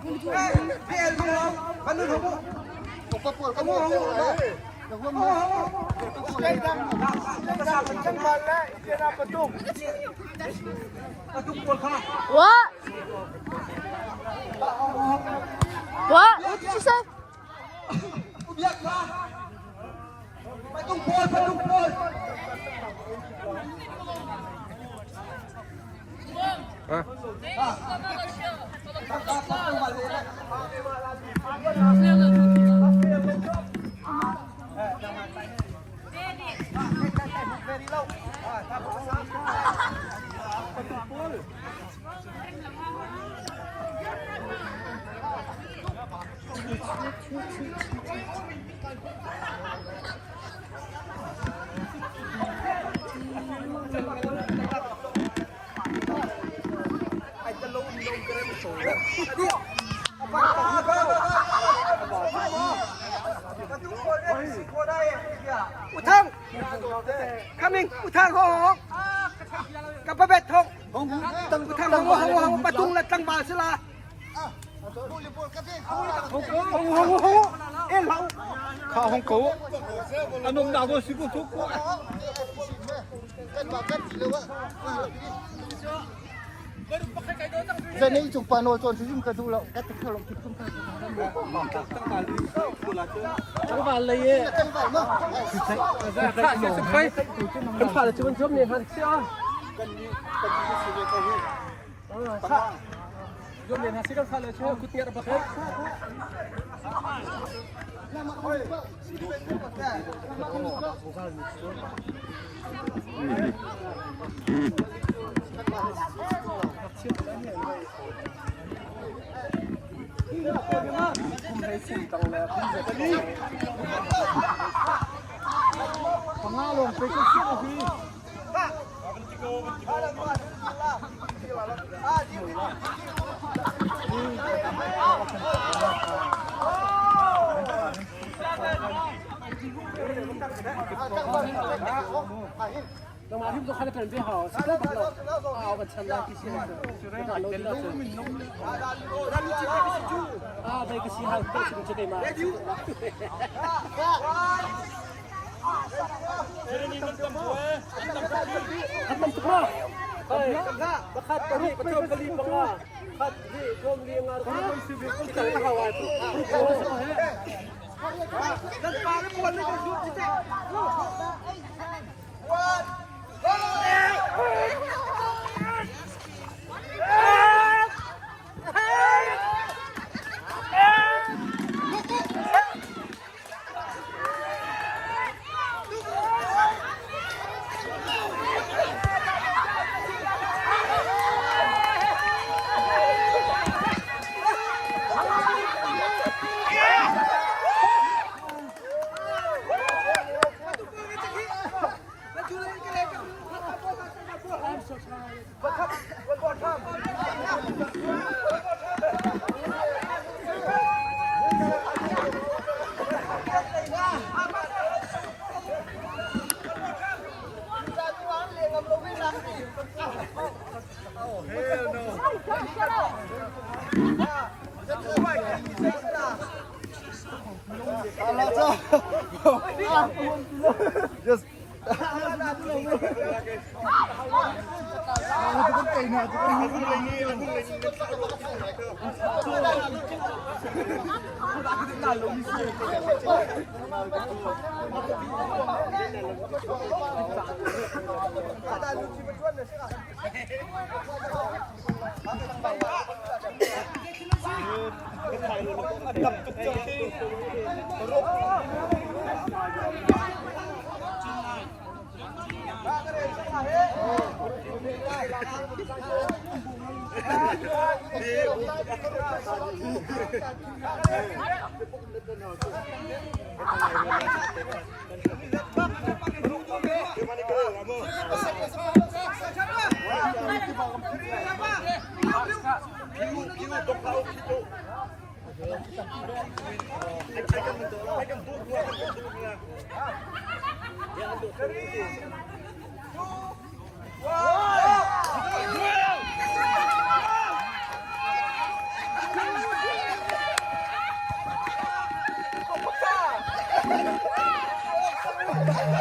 Eh, PL mong lo, panun hongo. Hongo hongo. Hongo hongo. Patung pol kha. What? What? What did you say? Ubiak kha. Patung pol, patung pol. Uthang coming Uthang ho ho kapabet thong Uthang ho ho ho patung la tlang ba sila ho ho ho ho el hau 靠红狗，啊，弄大多水果都过。在那一种搬挪转出用个都了，该得靠了，就空开。张板了耶！很怕的，这边这边还是啊。Panga lawng pe ka si hi. Just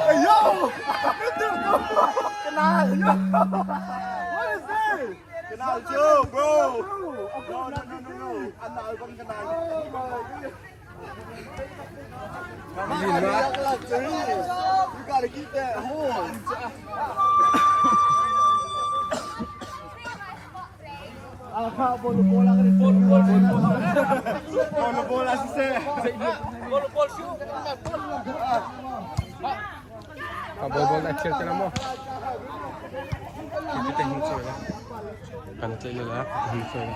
Hey yo! Kenal! What is this? Kenal Joe, bro! No, no, no, no, no. Anal bang kenal. You gotta keep that horn. Bola bola siseh. Bola bola siu. Ka bol bol na thial te la mo. Ki te hung choi la. Kan che le la hung choi la.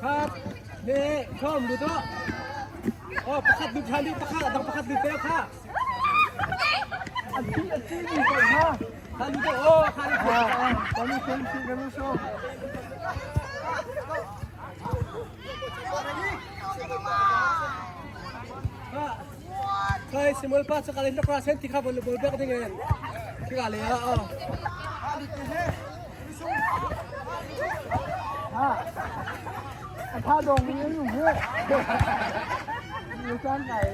Khat, ne, thom du to. Oh, pakhat du than du pakhat adang pakhat du te kha. An ti an ti ni ko ha. Khan du to oh khan du. Kami sing sing kami so. Kai simul pa sa kalin na krasen ti kha bol bol bek ding en. Ti ka le ha oh. Ha. Tha dong ni yu he. Ni chan kai.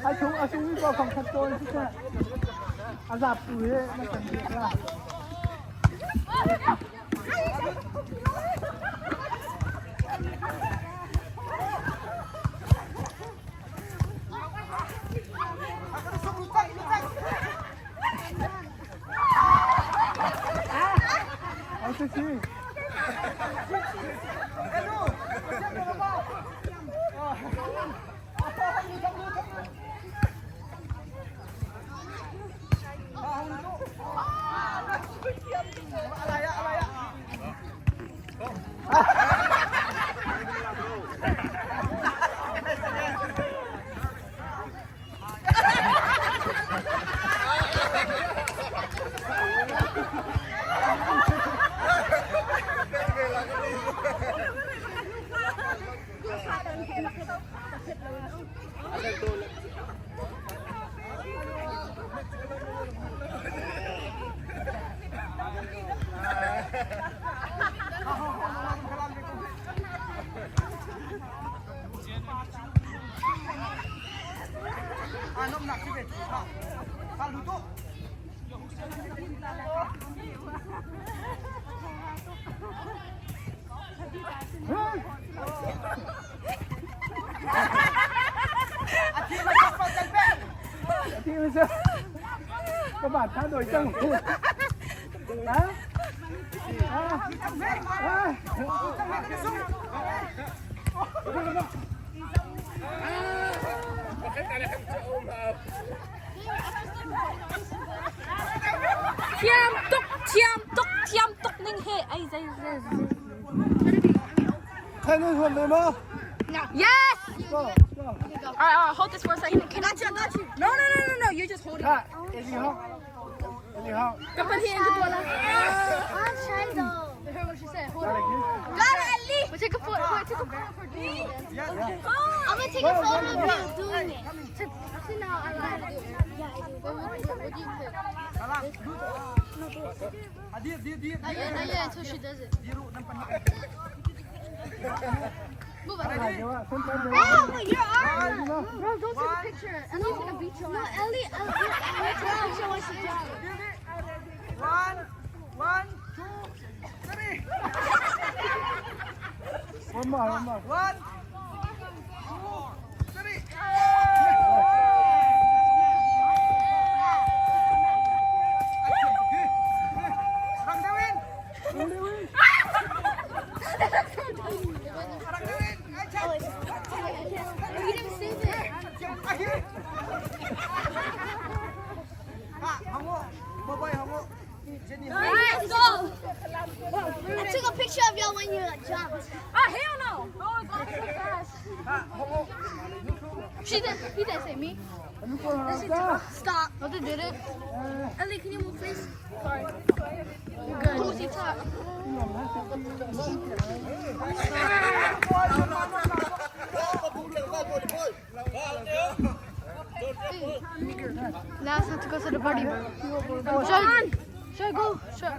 A chung a chung mi pa phang khat ton si cha. A zap tu he na kan ti la. Các bạn thay đổi chân. Hả? À? Thiam tuk, thiam tuk, thiam tuk ning he ai zai zai. Thay đổi huấn rồi mà. Yes! Go, go. All right, all right, hold this for a second. Can I? Got you, got you. No, no, no, no, no. You're just holding it. 你好。你好。 Come on here, good boy. I'm shy though. You heard what she said. Hold it. Got it, Ellie. Wait, take a photo. Wait, take a photo for doing it. I'm gonna take a photo of you doing it. Actually, no, I lied. Yeah, I do. Wait, what, what, what do you pick? Not yet, not yet until she does it. Move on. Oh, your arm! Bro, don't take a picture. Ellie's gonna beat your No, ass. Ellie, Ellie, I'm gonna take a picture when she does it. One, one, two, three. One more, one more. One, two, three. You didn't save it. Alright, go. I took a picture of y'all when you jumped. Ah, hell no. Bro, it's going so fast. She did. He didn't say me. Stop. No, they didn't. Ellie, can you move, please? Sorry. You're good. Who's he talk? Now it's time to go to the party. Should I, should I go? Should,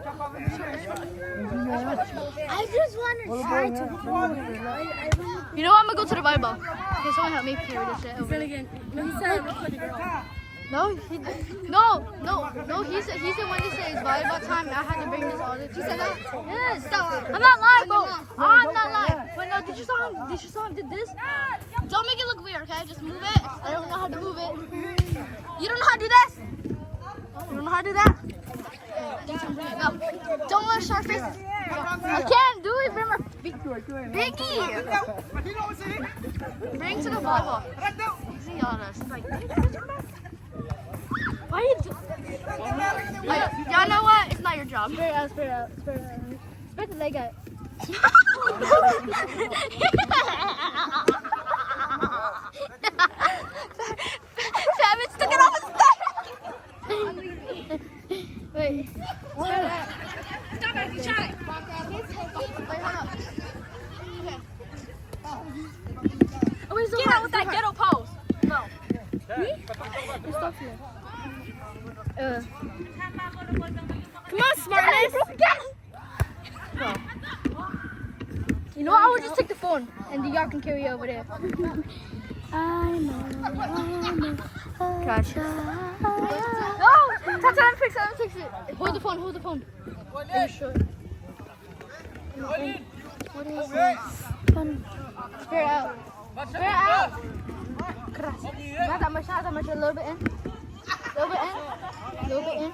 I just want to try to. you know what? I'm gonna go to the volleyball. Can someone help me carry this shit over? No, he said record the girl. No, he, no, no, no. He said he said when they say it's volleyball time, I had to bring this all. He said that. Yes. Stop. I'm not lying, bro. I'm not lying. Wait, no. Did you saw him? Did you saw him did this? Don't make it look weird, okay? Just move it. I don't know how to move it. You don't know how to do this. You don't know how to do that. Go. Don't let sharp faces. I can't do it, remember. Biggie! Bring to the volleyball. He's yelling at us. He's like, why are you do- Y'all know what? It's not your job. Spread it out, spread it out, spread it out. Spread the leg out. Savage took it off his thigh. Wait. Spread it out. Stop acting shy. Wait, hold up. Oh, wait, so Get out with that ghetto pose. No. Me? It's stop here. Come on, smartness. You know what? I will just take the phone and y'all can carry it over there. I'm a, Gosh. No! Tata, let me fix it. Let me fix it. Hold the phone. Hold the phone. Are you sure? What is this? Fun. Spread it out. Spread it out. Not that much. Not that much. A little bit in. A little bit in. A little bit in.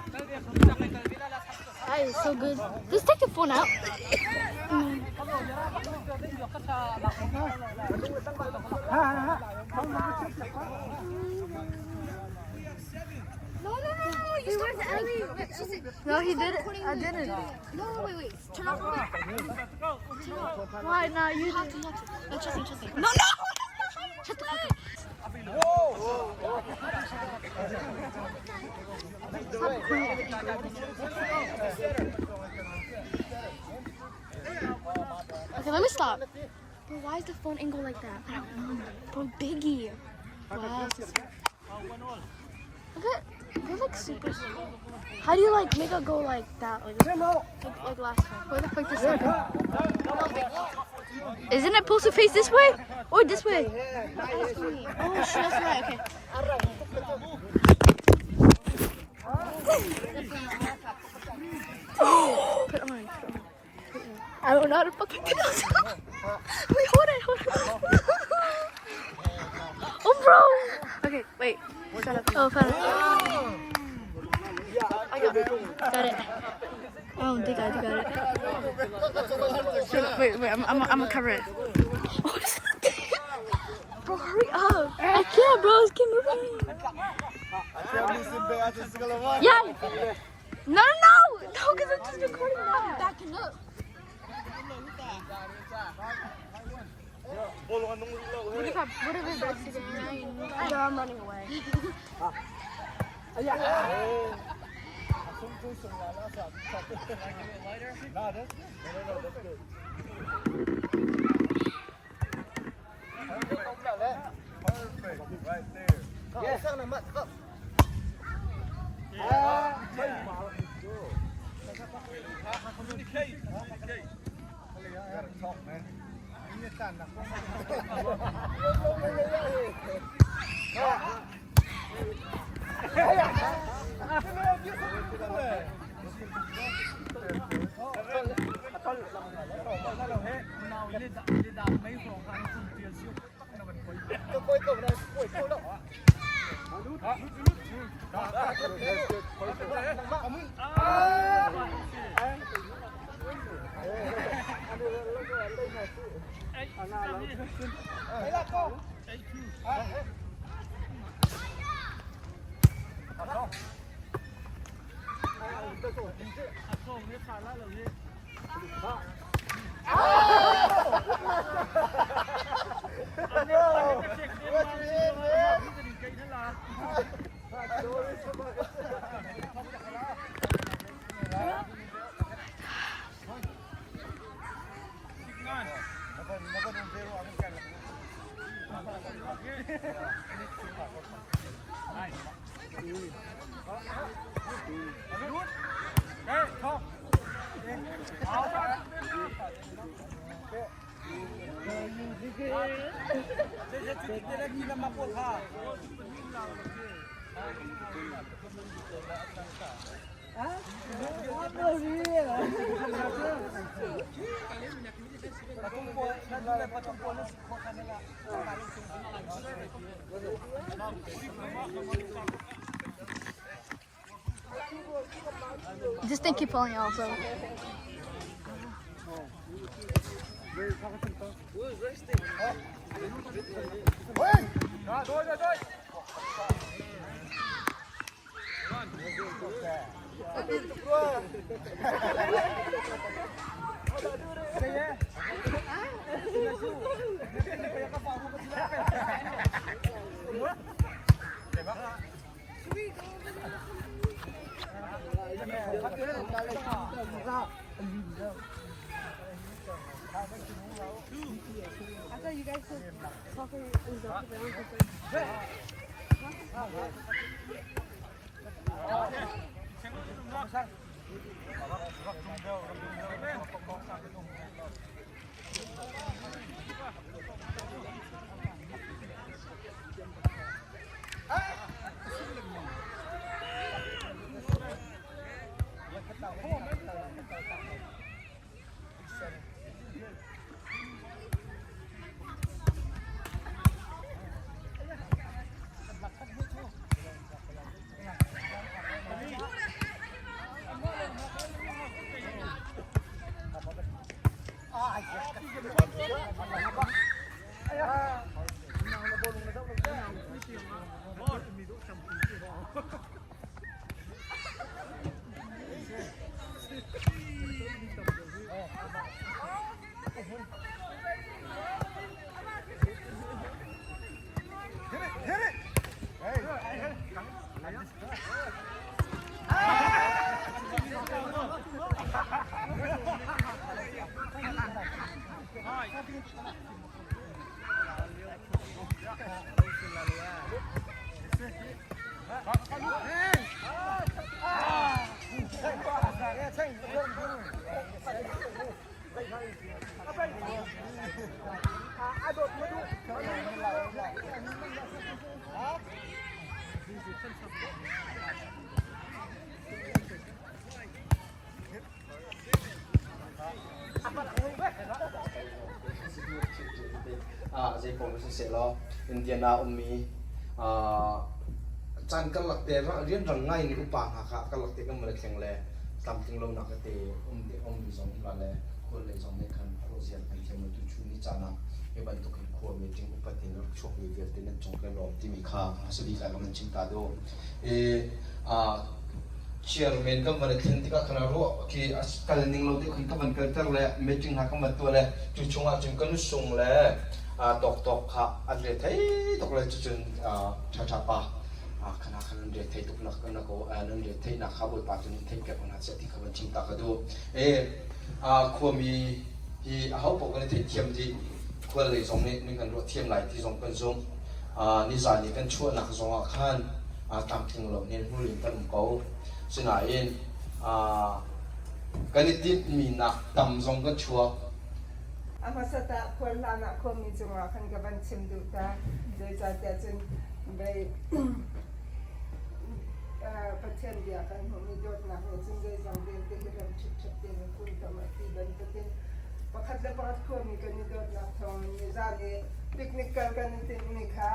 That is so good. Just take the phone out. No, no, no, no, you stop Ellie. No, he didn't. I didn't. No, wait, wait. Turn off. Turn off. Why not? You have to. You have to. No, trust me, trust me. No, no! Shut the fuck up. Stop recording everything. Okay, let me stop. Bro, why is the phone angle like that? I don't know. Bro, Biggie. Wow. Look at, they're like super slow. How do you like make it go like that? Like, like, last time. Where the fuck this happen? Isn't it supposed to face this way? Or this way? Oh shit, that's right. Okay. Put it on, put it on. Put it on. I don't know how to fucking do this. Wait, hold it, hold it. oh, bro. Okay, wait. Shut up. Oh, found it. I got it. Got it. I don't think I got it. Wait, wait, I'm, I'm, I'm gonna cover it. Bro, hurry up. I can't, bro. It's keep moving. Yeah. No, no, no. No, because I'm just recording now. I'm backing up. What if I, what if it breaks again? No, I'm running away. Perfect, right there. Communicate, communicate. You gotta talk, man. This thing keep falling off, so. I thought you guys said soccer is up Zeipaoh siseh law Indiana ummi caan karlak te rianrang ngai in upa hna kha karlak te kan van i thleng le tlamtling lonak tete um ummi zong um la le khual lei zong nih khan ruahzia kan thiam lo tuchun ni caan ah hi bantuk hin khua meeting upat in rak chuakmi vialte nan cung kan lawm timi kha hmasa bik ah ka van chim ta duh. I chairman kan van i thlen tikah khan ruah khi kal ning lo te khan ka van kalter le meeting hna kan van tuah le cu chungah cun kan sung le tawk tawk kha an re thei tuk le cucun ṭha pa khana khan nan re thei tuk nak na ko nan re thei nak kha bawipa cu nin theih piak ko hna seh ti kha van chim ta ka duh. E khuami hi aho paoh kan i theihthiam dih khual lei zong nih nan kan ruah thiam lai ti zong kan zumh. Nizan i kan chuahnak zongah khan tlamtling lo hmelhmul in kan um ko. Sinain kan i tinhmi nak tam zong kan chuak. A hmasat ah khual hlan ah khuami cungah khan ka van chim duh ta. Zeicahtiah cun bei Pathian bia kan hmuhmi dawtnak nih cun zeizong vialte hi rem ṭhipṭhep tein a funtom a ti bantukin pakhat le pakhat khuami kan i dawtnak thawngin nizan i picnic kal kan i tinhmi kha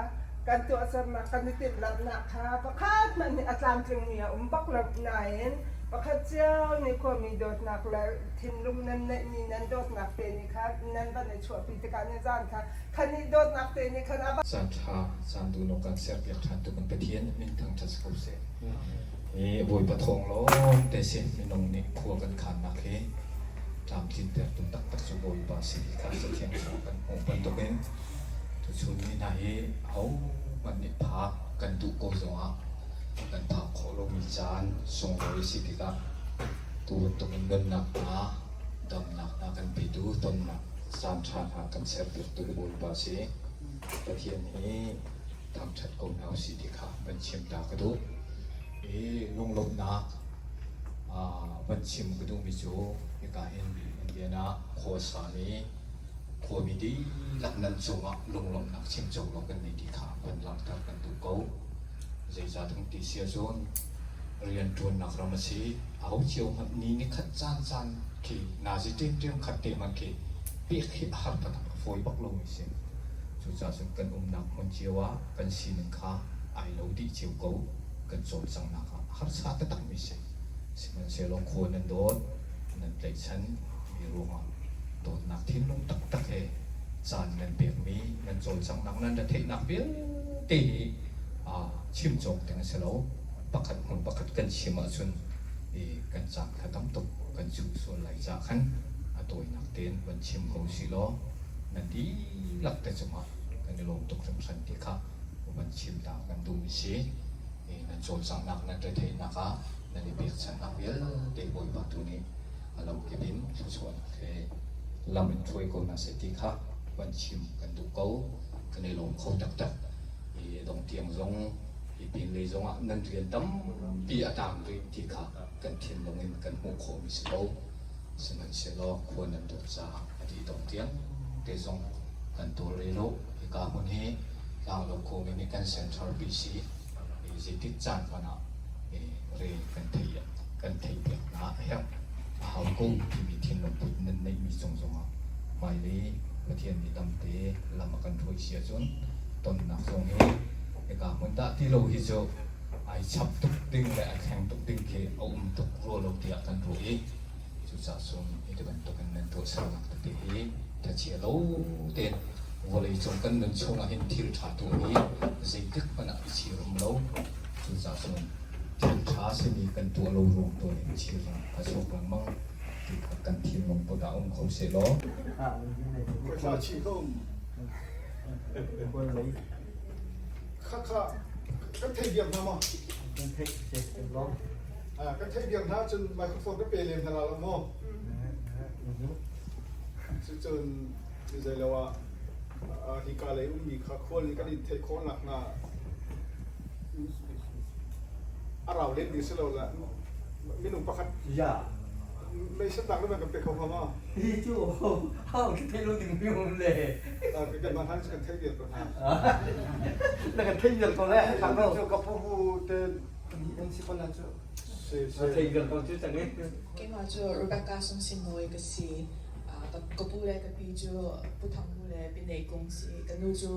kan tuahsernak kan i timhlamhnak kha pakhat hmanh nih a tlamtlingmi a um bak lo nain pakhat cio nih khuami dawtnak le thinlung nan neihmi nan dawtnak te nih kha nan van i chuahpi tikah nizan kha khan i dawtnak te nih khan a Caan ṭha, caan duhnawk kan serpiak ṭhan tu kan Pathian min thangṭhat si ko seh. Hi Bawipa thawng lawng te si minung nih khua kan khannak hi tlamtlintertu taktak cu Bawipa si ti kha Cathiang chungah kan hmuh bantukin tuchun ni hna hi ahohmanh nih phak kan duh ko zongah kan phak khawh lomi caan sunglawi si tikah tu bantukin nunnak hna damnak hna kan petu tonnak caan ṭha hna kan serpiaktu Bawipa si. Pathian hi thangṭhat ko hna usih ti kha van chim ta ka duh. I lunglawmhnak van chim ka duhmi cu hika hin Indiana khuasami khuami dihlak nan cungah lunglawmhnak chim cawk lo kan nei ti kha van langhter kan duh ko. Zeicah thung ti si ahcun rianṭuannak ram a si. Aho cio hmanh ni nikhat caan caan khi nazi ṭemṭem khat te hmanh khi pek hi a har taktak a fawi bak lomi si. Cucaah cun kan umnak hmun cio ah kan sining kha ai lo dih cio ko. Kan cawlcanghnak ah harsa taktakmi si. Sihmanhsehlaw khua nan dawt, nan tlaihchan mi ruangah. Dawtnak thinlung taktak he caan nan pekmi, nan cawlcanghnak, nan retheihnak vialte hi chim cawk ding a si lo. Pakhat hnu pakhat kan chim ahcun kan caan kha tam tuk kan chuh sual lai caah khan a tawinak tein van chim ko usih law nan dihlak te cungah kan i lawm tuk hringhran ti kha van chim ta kan duhmi si. Nan cawlcanghnak, nan retheihnak ah nan i pekchanhnak vialte Bawipa tu nih a lo kip in thluachuahnak he lam in hruai ko hna seh ti kha van chim kan duh ko. Kan i lawm kho taktak. Hi dong tiang zong hi pinlei zongah nan rian tampi a tang rih ti kha kan thinlung in kan hmuh khawhmi si ko. Sihmanhsehlaw khua nan dawt caah a dih dong tiang te zong kan tawlrel u. Hika hmun hi Tlanglo khuami nih kan center PC zeitik caan hmanh ah re kan theih kan theihpiak hna a herh a hau ko timi thinlung put nan neihmi cung zongah hmailei Pathian nih damte lam a kan hruai si ahcun tonnak zong hi hika hmun dah ti lo hi cu ai chap tuk ding le ai thleng tuk ding khi a um tuk rua lo tiah kan ruah i Cucaah cun hi bantukin nan tuahsernak tete hi thachia lo tein vawleicung kan nun chungah hin thil ṭha tuah hi zeitik hmanh ah i chir um lo. Cucaah cun thil ṭha simi kan tuah lo ruang tuan in chirnak a chuak lengmang ti kha kan thinlung put ah um kho seh law. Khakha kan theih biak hna maw? Kan theih lawng. Kan theih biak hna cun microphone ka pe lem hna la lo maw? Cucun zei lo ah hika lei ummi kha khual nih kan in theih khawh nakhnga a rau len ding si lo le minung pakhat meisennak na kan pe kho hnga maw? Hi cu hau ka theih lo ding mi um le. Kan mah hlan kan theih vial ko hna. Na kan theih vial ko le. Cu ka pu te an si ko la cu. Na theih vial ko cu cang i. Keimah cu Rebecca Sungsimawi ka si. Ka pu le ka pi cu Pu Thang Hu le Pi Nei Kung si. Ka nu cu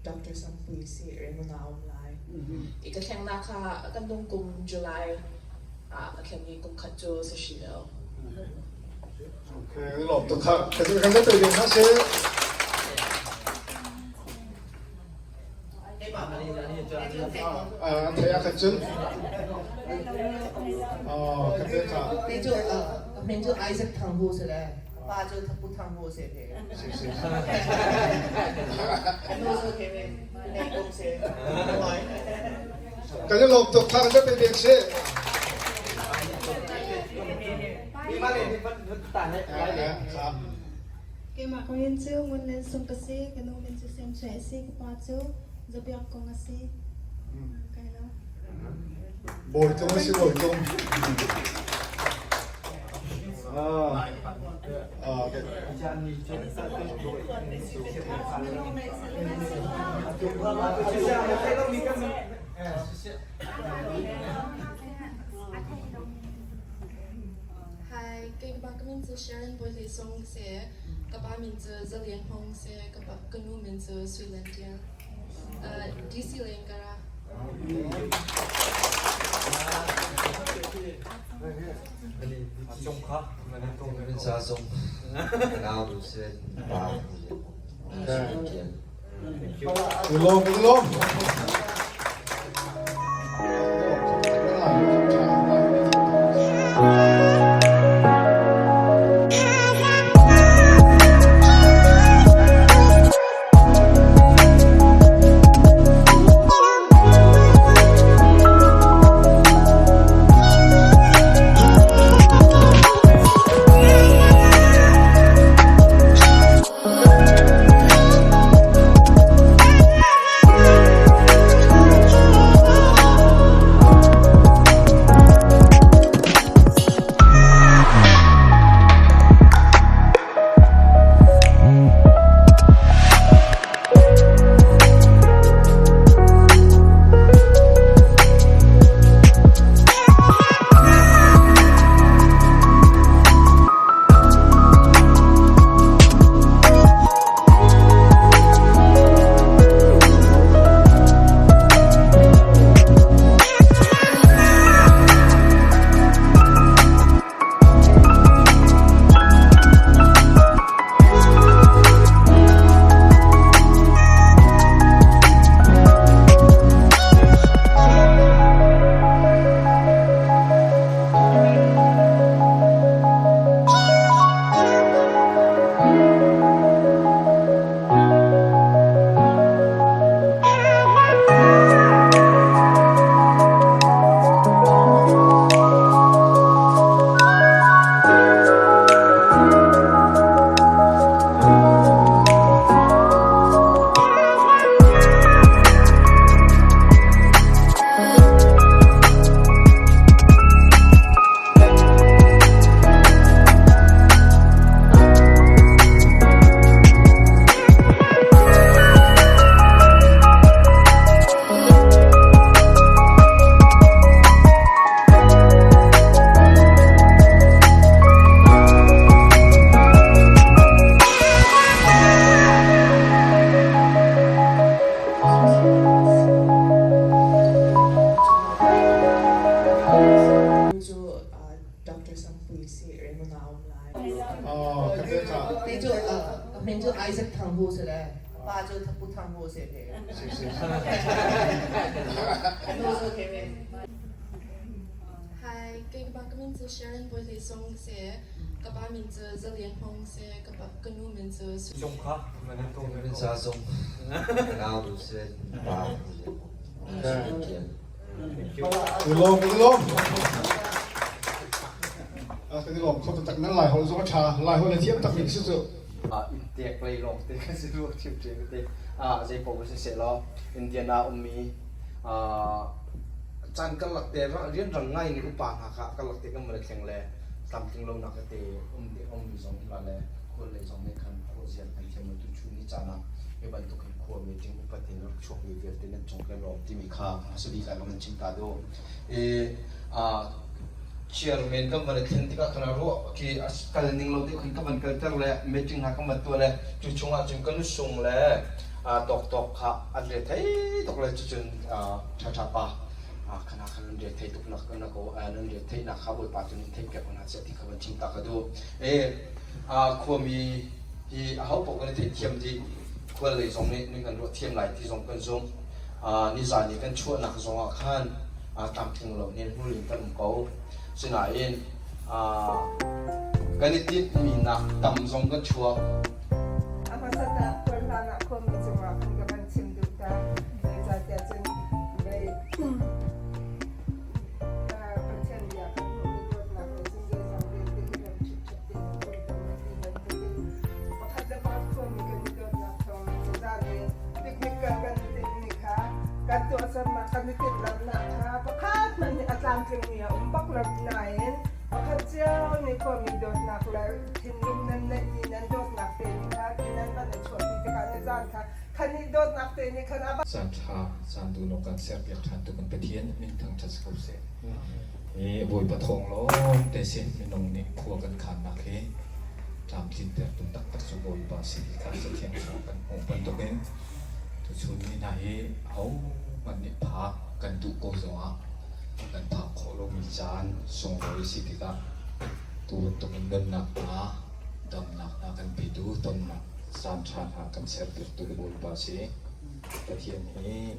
Dr. Sangpui si Rangoon ah a um lai. I ka thlengnak kha kan nung kum July ah ka thleng i kum khat cu si hri lo. Okay, lawm tuk kha. Kan kan te ding ha si. An thei a khat cun. Oh, ka te kha. Te cu ka min cu Isaac Thang Hu si le pa cu Pu Thang Hu si te. Si si. Nu cu ke me nei kum si. Kan i lawm tuk kha kan te ding si. Keimah ka min cu Ngun Len Sung ka si, ka nu min cu Sem Sui a si, ka pa cu Zabiak Kong a si. Kai lo. Bawi tung a si, bawi tung. Ah. Ah, okay. Hi, keimah ka min cu Sharon Bawi Hlei Sung ka si. Ka pa min cu Zalian Hmung si. Ka pa ka nu min cu Sui Len Tial. DC lei in ka ra. Min sa zong nau du se pa Ulom, ulom. Isaac Thang Hu si le ka pa cu Pu Thang Hu si te. Ka nu cu Kevin. Hi, kei ka pa ka min cu Sharon Bawi Hlei Sung ka si. Ka pa min cu Za Lian Hmung si. Ka pa ka nu min cu Zung kha Min za zung. Nau du sin pa. Ulawm ulawm. Kan i lawm kho taktak nan lai holh zong a ṭha. Lai holh na thiam tak mi si cu. Intek lei lawng te kan si ruak chim ṭe te zei paoh si seh law Indiana ummi caan karlak te rianrang ngai in upa hna kha karlak te kan van i thleng le tlamtling lonak tete um ummi zong um la le khual lei zong nih khan khua ziar kan thiam lo tuchun ni caan ah hi bantuk hin khua meeting upat in rak chuakmi vialte nan cung kan lawm timi kha hmasa bik ah ka van chim ta duh. I chairman kan van i thlen tikah khan ruah khi kal ning lo deuh khin ka van kalter le meeting hna kan van tuah le cu chungah cun ka nusung le tawk kha an re thei tuk le cucun ṭhaṭha pa khana khan nan re thei tuk nak na ko nan re theih nak kha Bawipa cu nan theih piak ko hna seh ti kha van chim ta ka duh. E khuami hi aho paoh kan i theithiam dih khual lei zong nih nan kan ruah thiam lai ti zong kan zumh. Nizan i kan chuahnak zong ah khan tlamtling lo in hmul in kan um ko. Sinain kan i tinhmi nak tam zong kan chuak. A hmasa ta khual hlan ah khuami cungah khan ka van chim duh ta. Zeicahtiah cun vei Pathian bia kan hmuhmi dawtnak nih cun zeizong vialte hi rem ṭhipṭhep tein a tlunter a ti bantukin pakhat le pakhat khuami kan i dawtnak thawngin zan i picnic kal kan i tinhmi kha kan tuahsernak kan i timhlamhnak kha pakhat hmanh nih a tlamtlingmi a um bak lo nain pakhat cio nih khuami dawtnak le thinlung nan neihmi nan dawtnak te nih kha ti nan van i chuahpi tikah na zan kha khan i dawtnak te nih khan a Caan ṭha, caan duhnak kan serpiak ṭhan tu kan Pathian min thangṭhat si ko seh. Hi Bawipa thawng lawng te si minung nih khua kan khannak hi tlamtlintertu taktak cu Bawipa si ti kha Cathiang chungah kan hmuh bantukin tuchun ni hna hi ahohmanh nih phak kan duh ko zongah kan phak khawh lomi caan sunglawi si tikah tu bantukin nunnak hna damnak hna kan petu tonnak caan ṭha hna kan serpiaktu Bawipa si. Pathian hi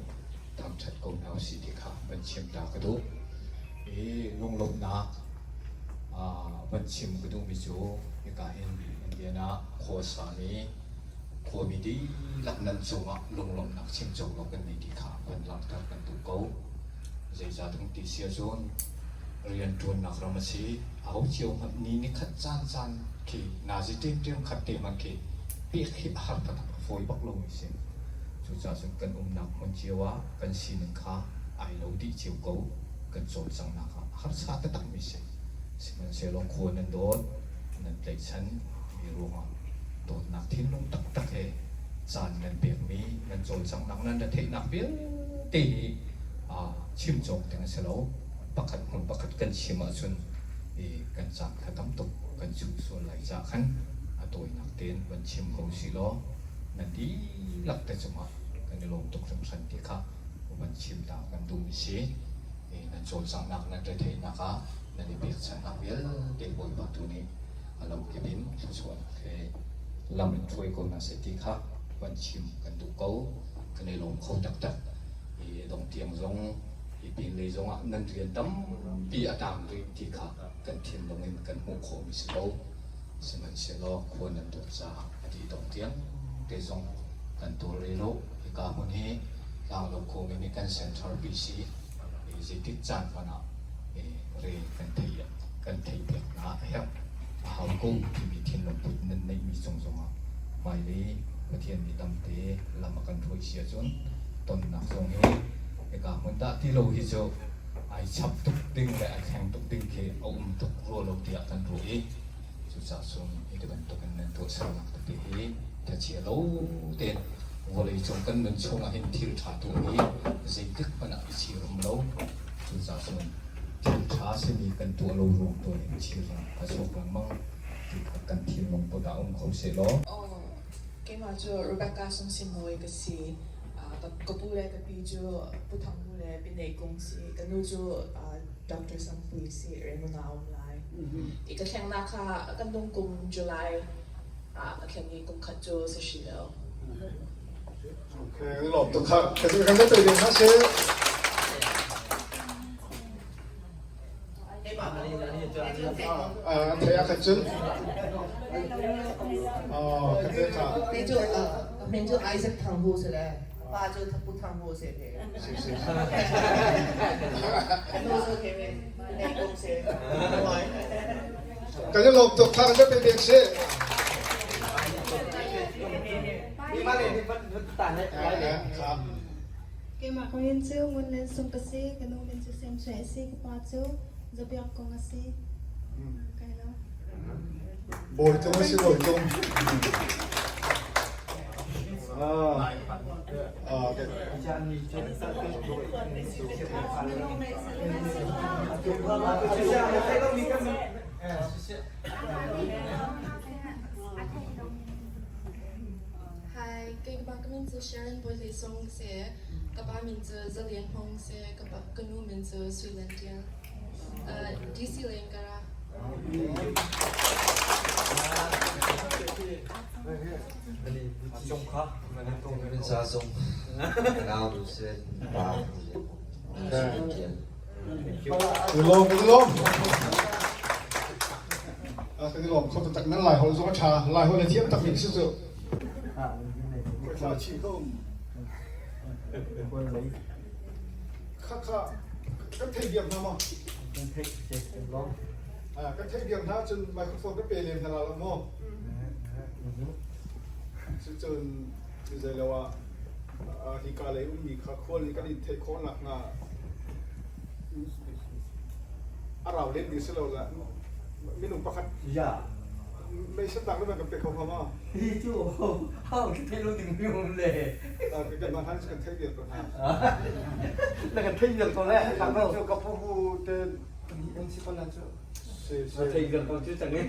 thangṭhat ko hna usih ti kha van chim ta ka duh. I lunglawmhnak van chim ka duhmi cu hika hin Indiana khuasami khuami dihlak nan cungah lunglawmhnak chim cawk lo kan nei ti kha van langhter kan duh ko. Zeicahtiah ti si ahcun rianṭuannak ram a si. Aho cio hmanh ni nikhat caan caan khi nazi ṭemṭem khat te hmanh khi pek hi a har taktak a fawi bak lomi si. Cucaah cun kan umnak hmun cio ah kan sining kha ai lo dih cio ko. Kan cawlcanghnak ah harsa taktakmi si. Sihmanhsehlaw khua nan dawt, nan tlaihchan mi ruangah dawtnak thinlung taktak he caan nan pekmi, nan cawlcanghnak, nan retheihnak vialte hi chim cawk ding a si lo. Pakhat hmun pakhat kan chim ahcun kan caan kha tam tuk kan chuh sual lai caah khan a tawinak tein van chim ko usih law nan dihlak te cungah kan i lawm tuk hringhran ti kha van chim ta kan duhmi si. Nan cawlcanghnak nan retheihnak ah nan i pekchanhnak vialte Bawipa tu nih a lamkip in thluachuahnak he lam in hruai ko hna seh ti kha van chim kan duh ko. Kan i lawm kho taktak. Hi dong tiang zong hi pinlei zongah nan rian tampi a tang rih ti kha kan thinlung in kan hmuh khawhmi si ko. Sihmanhsehlaw khua nan dawt caah a dih dong tiang te zong kan tawlre lo. Hika hmun hi Tlanglo khuami nih kan center PC zeitik caan hmanh ah re kan theih kan theihpiak hna a herh. A hau ko timi thinlung put nan neihmi cung zongah hmailei Pathian nih damte lam a kan hruai si ahcun tonnak zong hi hika hmun dah ti lo hi cu ai chap tuk ding le ai thleng tuk ding khi a um tuk rua lo tiah kan ruah i cucaah cun hi ti bantukin nan tuahsernak tete hi thachia lo tein vawlei cung kan nun chungah hin thil ṭha tuah hi zeitik hmanh ah i chir um lo. Cucaah cun thil ṭha simi kan tuah lo ruang tuah in chirnak a chuak lengmang ti kha kan thinlung put ah um kho seh law. Keimah cu Rebecca Sungsimawi ka si. Ka pu le ka pi cu Pu Thang Hu le Pi Neih Kung si. Ka nu cu Dr. Sang Pui si. Raymond ah a um lai. I ka thlengnak kha kan nung kum July. Ah ka thleng i kum khat cu si hri lo. Okay, lawm tuk kha. Ka kan kan pe ding ha si. An thei a khat cun. Oh, ka te kha. Te cu ka min cu Isaac Thang Hu si le pa cu Pu Thang Hu si te. Si si. Nu cu ke min nei kum si. Kan i lawm tuk kha kan pe ding si. Keimah ka min cu Ngun Len Sung ka si. Ka nu min cu Sem Sui a si. Ka pa cu Zabiak Kong a si. Kai lo. Bawi tung a si, bawi tung. Ah. Ah, okay. Hi, keimah ka min cu Sharon Bawi Hlei Sung si. Ka pa min cu Za Lian Hmung si. Ka pa ka nu min cu Sui Lian Tial. Uh, DC leng ka ra. Min sa sung. Nau du sen pa. Ulom ulom. Ah, kan i lawm kho taktak nan lai holh zong a ṭha. Lai holh na thiam tak mi si cu. Thla chih ko. Kha kha kan thei biak hna maw? Kan theih kan lawm. Ah, kan theih biak hna cun microphone ka pe lem hna la lo maw? Cucun zei lo ah hika lei ummi kha khual nih kan in theih khawh nakhnga a rau len ding si lo le minung pakhat Ya. mei satnak le kan pe kho hnga ma? Hi cu hau ki theih lo ding mi um le. Kan mah han kan theih vial ko hna. Na kan theih vial ko le. Cu ka pu hu te an si ko la cu. Si si. Theih vial ko cu cang e.